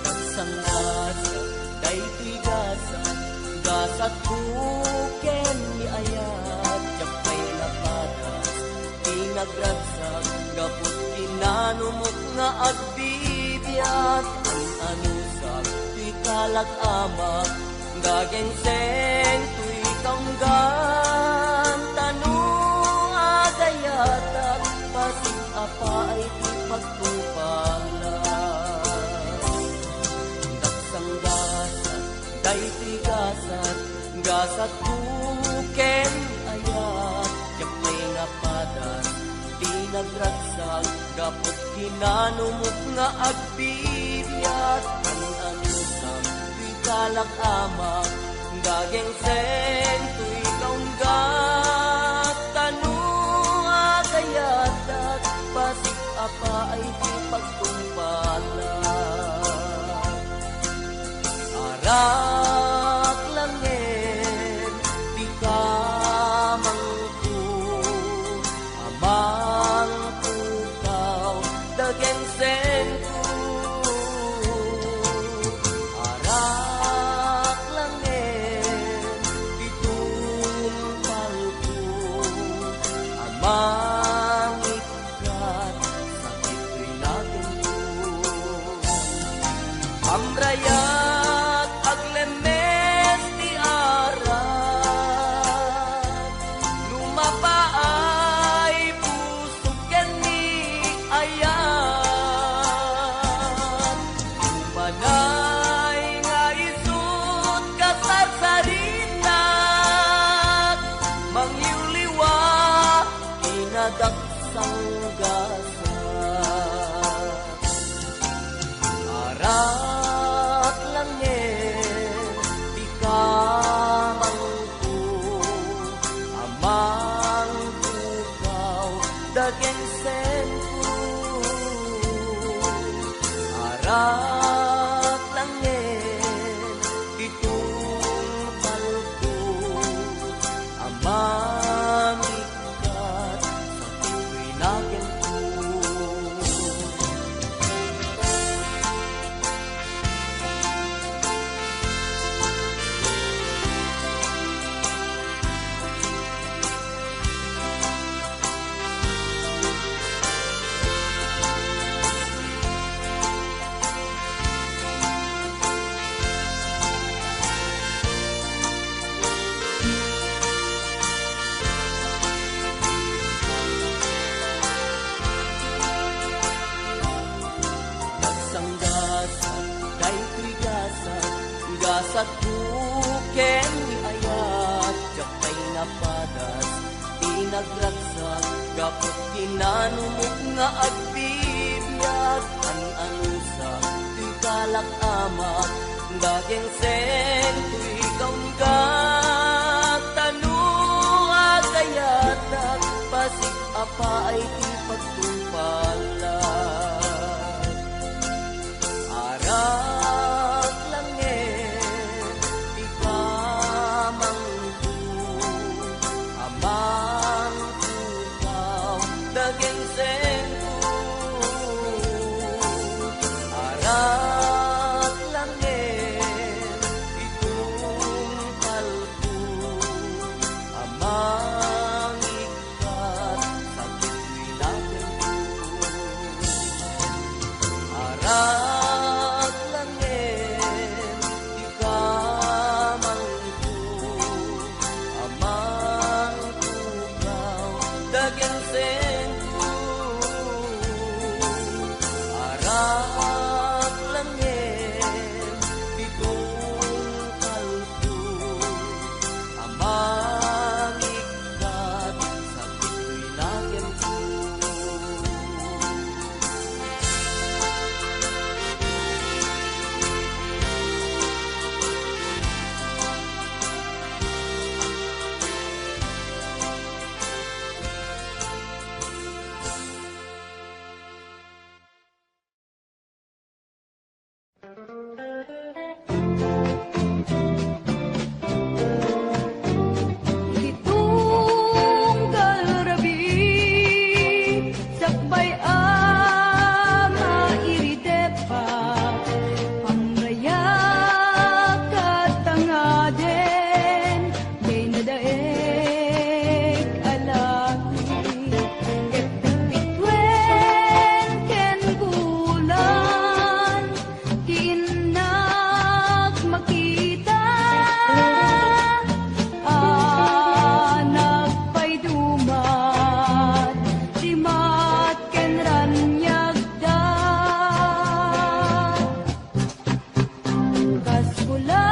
Nagsanggasat daytoy gasat, gasatko ken ni ayat, diak pay napadas ti nagragsak gapu ti nanumok nga agbibiag. An-anusak ti kalak, amak, gagengseng toy kaunggan, ta no agayatak, pasig a paay ti pagtungpalan. Nagsanggasat daytoy gasat, gasatko ken ayat, diak pay napadas ti nagragsak gapu ti nanumok nga agbibiag. An-anusak ti kalak, amak, gagengseng toy kaunggat, ta no agayatak, pasig a paay ti pagtungpalan. Arak langen ti kamangko, amang pukaw dagengsengko. Arak langen ti tungpalko, amang kat sakit toy naganko. Amrayat aglemmes ti arak, no mapaay pusok ken ni ayat. Umanay nga isut' kasarsaritak, mangliwliwa ti nagsanggasat. Arak langen Asatko ken ni ayat, diak pay napadas ti nagragsak, gapu kinanumok nga agbibiag, an-anusak, toy kalak amak, dagingseng, toy kaunggat, ta no agayatak, pasig-apa ay ti pagtungpalak. Arak laeng ti kamangko, amang pukaw, dagingsengko. Arak laeng ti tungpalko, amang kat sakit ti lagipko. Arak laeng ti kamangko, amang pukaw, dagingsengko. Arak laeng ti tungpalko, amang kat sakit ti lagipko. Iti tunggal rabii, sakbay a mairidepak, pangrayak a tangaden, diay nadaek a laki, ket pituen ken bulan, ti innak makita, anak pay dumat, dimat ken raniagda. Kas kula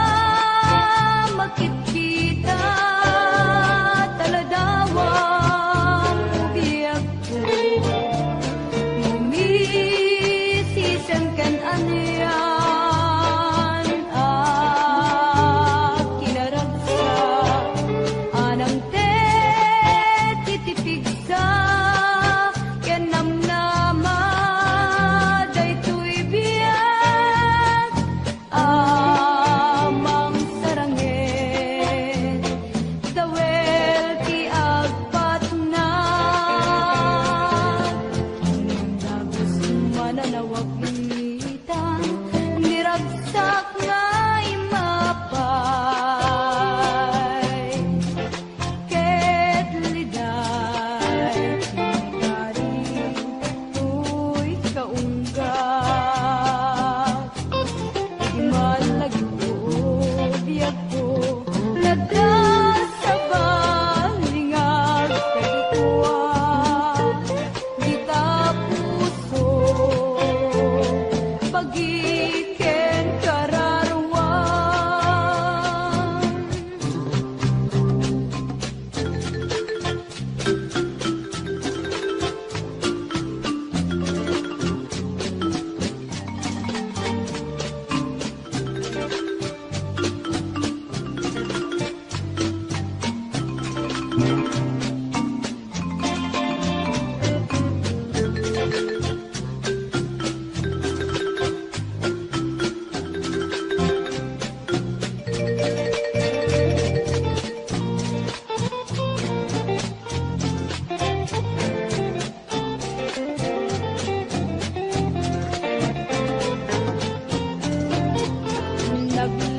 makitkita, taladawang biag Umisisen ken anian a kinaragsak, a nangted iti pigsa ken namnama daytoy biag. Amang saranged, dawel ti agpatnag. Dagus mananawag itan, niragsak nga immapay. Ket liday ti nagari toy kaunggat. Imalagipko, biagko, nadda sa balingag kadikua. Dita puso, pagi ken kararuan.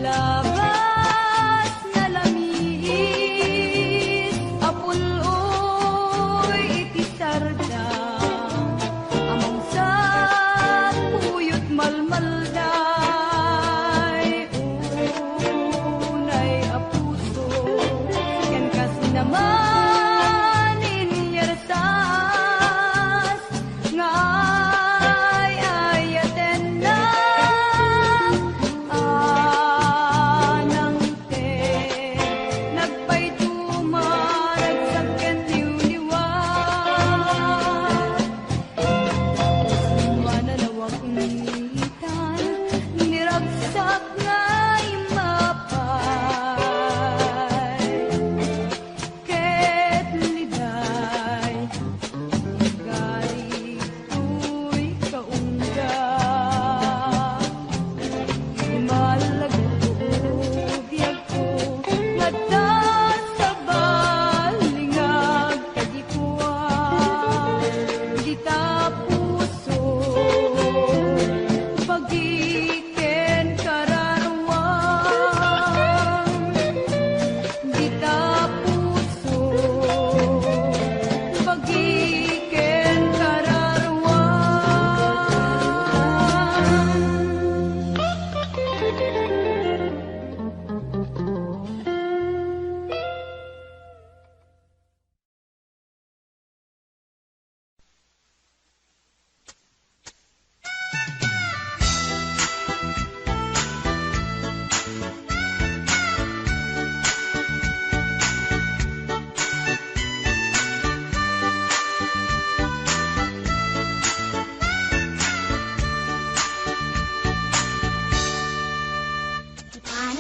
Naglabas nalamiis a pul-oy iti sarda, a mangsat kuyot malmalday. Unay a puso, ken kas naman inyarsa nga ay-ayatenna, a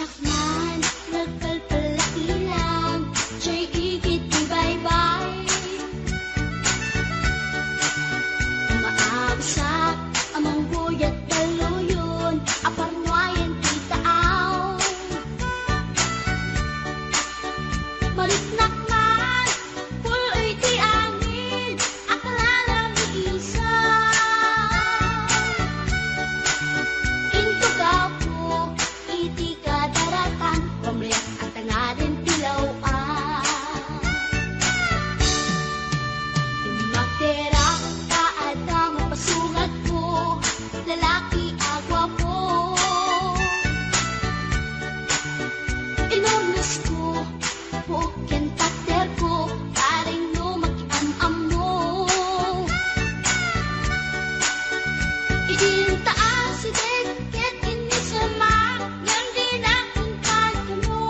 Man, nagpalpalailang, jay igid ti baybay. Maabsak a mangguyat dalluyon, a parnuayen ti taaw. Mariknak man, pul-oy ti angin, a kalala mi isa. Intugaw ko, iti kadaratan, pamriak a tangaden ti law-an. Makterak ta adda mapasungatko, lalaki a guapo. Inurnosko, puok ken takderko, pareng no makiam-ammo. Idin ta asideg ket innisemak, ngem dinak inkadkano.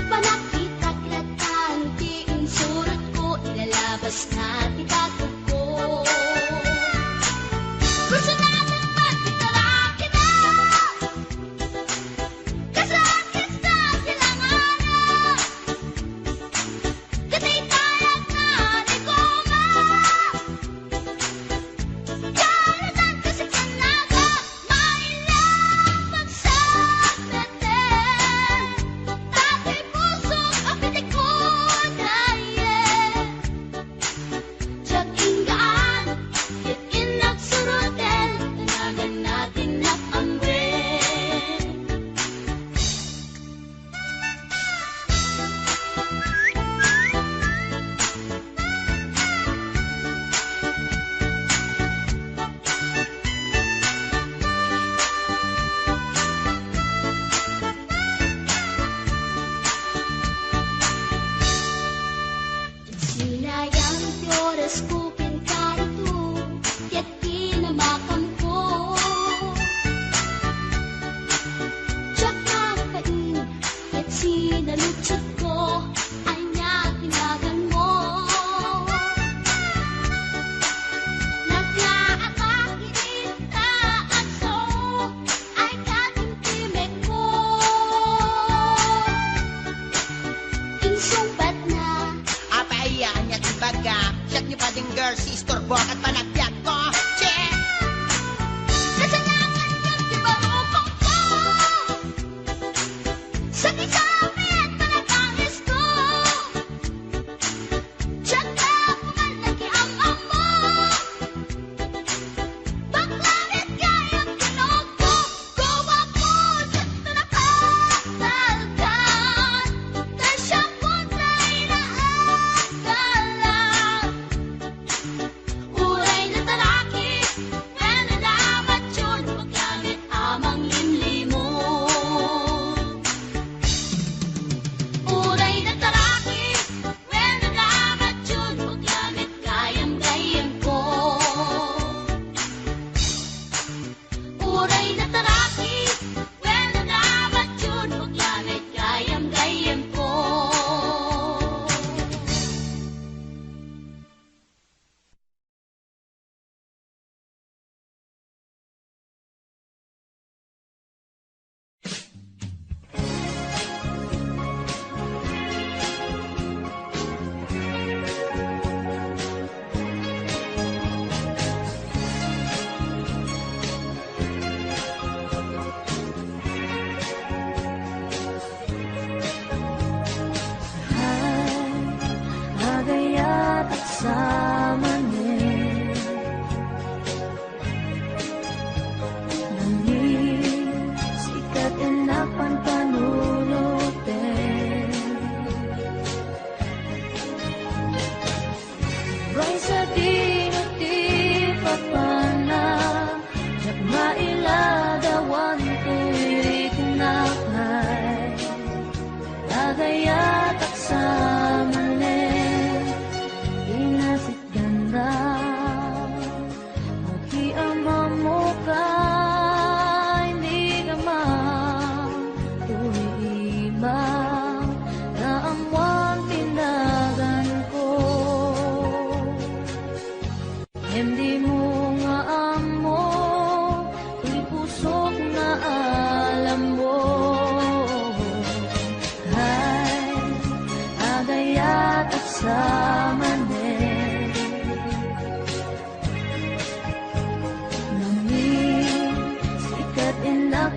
Panakitak latan ti insurotko, ilalabasna ti takotko. Personalan man ti karakida. Kasakit sa silanganan. Kataytayak na ni Goma. Kalatan kasi kanaga, mailang pagsakmeten. Tatay pusok, apitek ko, daye. Diak inggaan, ket innak suroten, tanagan na ti nak-amwen. Sinayang ti orasko ken karito, ket kinamakamko. Diak nakain, ket sinaludsodko, ania ti naganmo? Naglaabak iti taas, ay katimtimekko. Insungbatna. Apay, ania ti baga? Siak ni Bading Girl, si istorbo ket panagbiagko. Che! Kasanakan ket ti barukongko. Sakit-sakit, panagangisko. Diak na kuman nakiam-ammo. Bakla met gayam tinogko, guwapo, diak na nakatalkan. Ta siak kontra inaagalan. Uray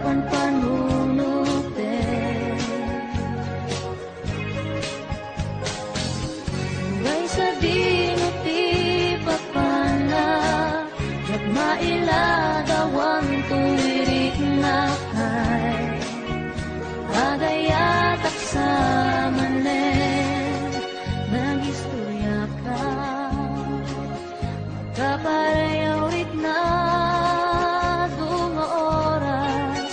panpanunoten. Uray sadino ti papanna, diak mailadawan toy riknak, ay, agayatak sa manen, nagistoriaka. Kapareho rikna, dua nga oras,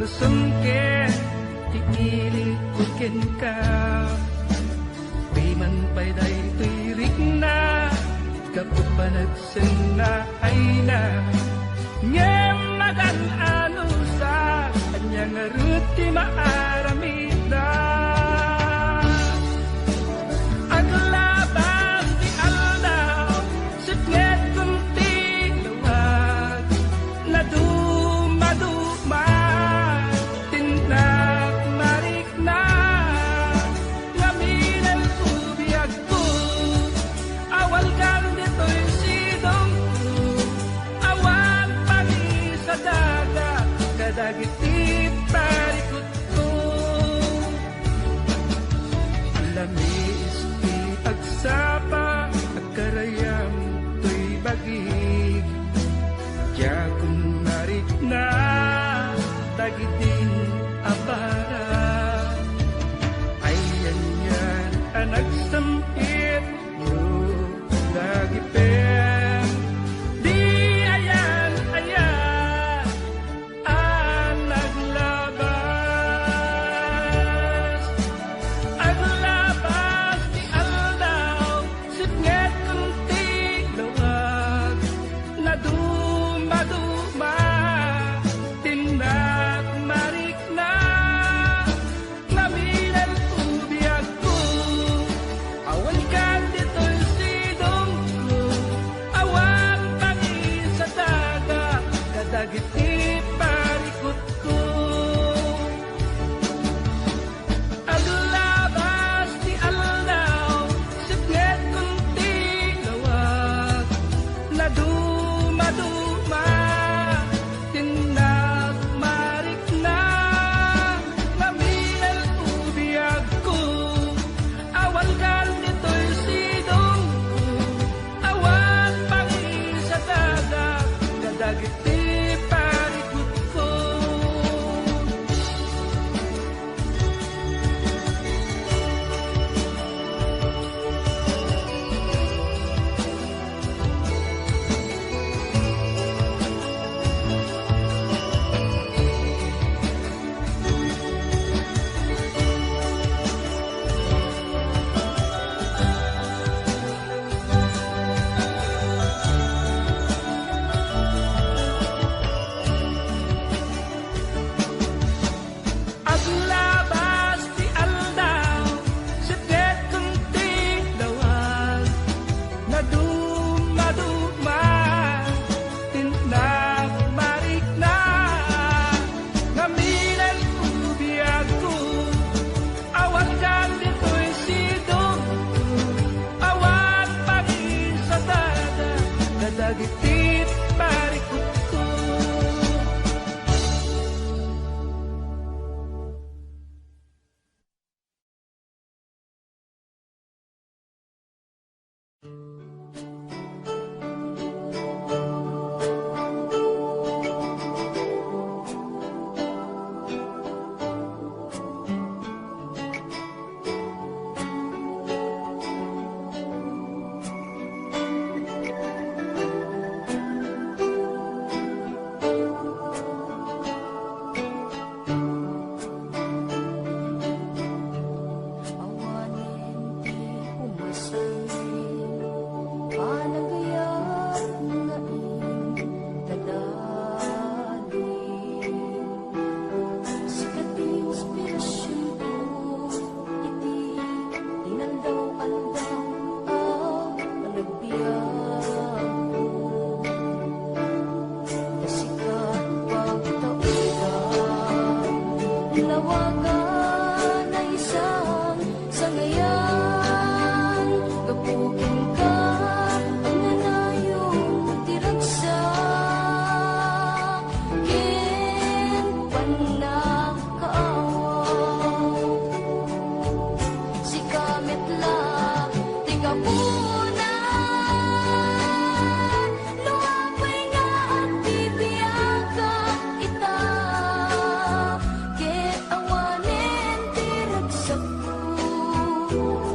Sungkit ti ilikko kenka. Piman pay daytoy rikna, gapu panagsenna ayna. Ngem magan-ano sa ania ngarud ti maaramidna. Aglabas ti aldaw, sipngetkon ti lawag. Nadumaduma ti nakmarikna, ngamin ti biagko. Awalkan ditoy sidongko, awan pangisadaga kadagiti parikutko. Lamiis ti agsapa, agkarayam toy bagik. Diakon marikna dagiti abara. Ayan-yan a nagsempit no dagipem. Di ayan-ayan a naglabas. Aglabas ti aldaw, sipngetkon ti lawag. Nadumaduma ti nakmarikna. Ngamin ti biagko, awan kan ditoy sidongko, awan pangisadaga kadagiti parikutko. Aglabas ti aldaw, sipngetkon ti lawag, nadumaduma ti nakmarikna. Ngamin ti biagko, awan kan ditoy sidongko, awan pangisadaga kadagiti parikutko. Aglabas ti aldaw, sipngetkon ti lawag, nadumaduma ti nakmarikna. Ngamin ti biagko, awan kan ditoy sidongko, awan pangisadaga kadagiti parikutko. Awanen ti pumasangin, panagayat nga intadalin. Sika ti inspirasionko iti inaldaw-aldaw a panagbiagko. Ta sika pagtaodan, lawagan a isang sangayan, gapu kenka, agnanayon ti ragsak ken pannakaawaw. Sika met la ti gapuna, no apay nga agbibiagak ita, ket awanen ti ragsakko.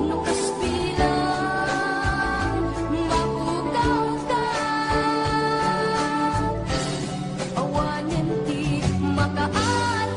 No kas bilang, mapukawka. Awanen ti makaal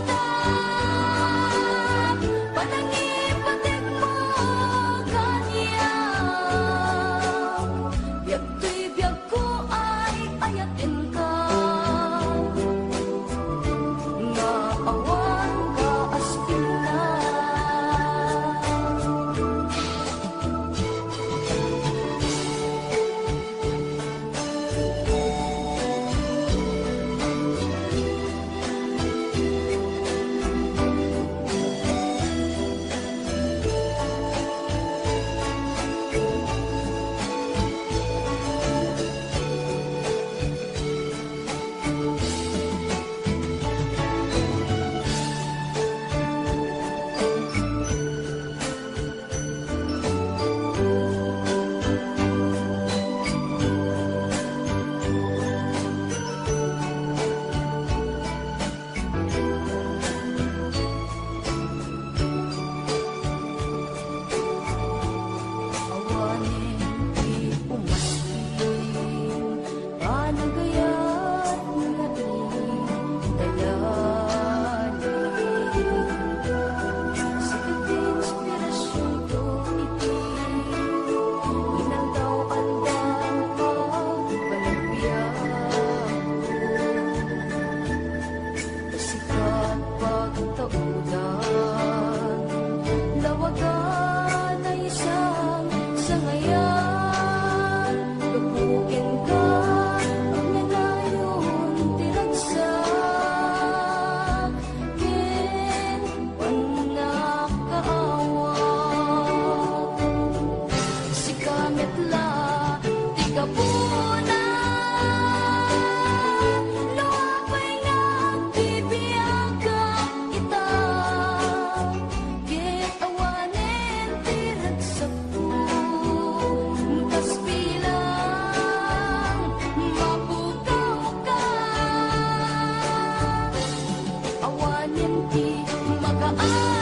Iti makaan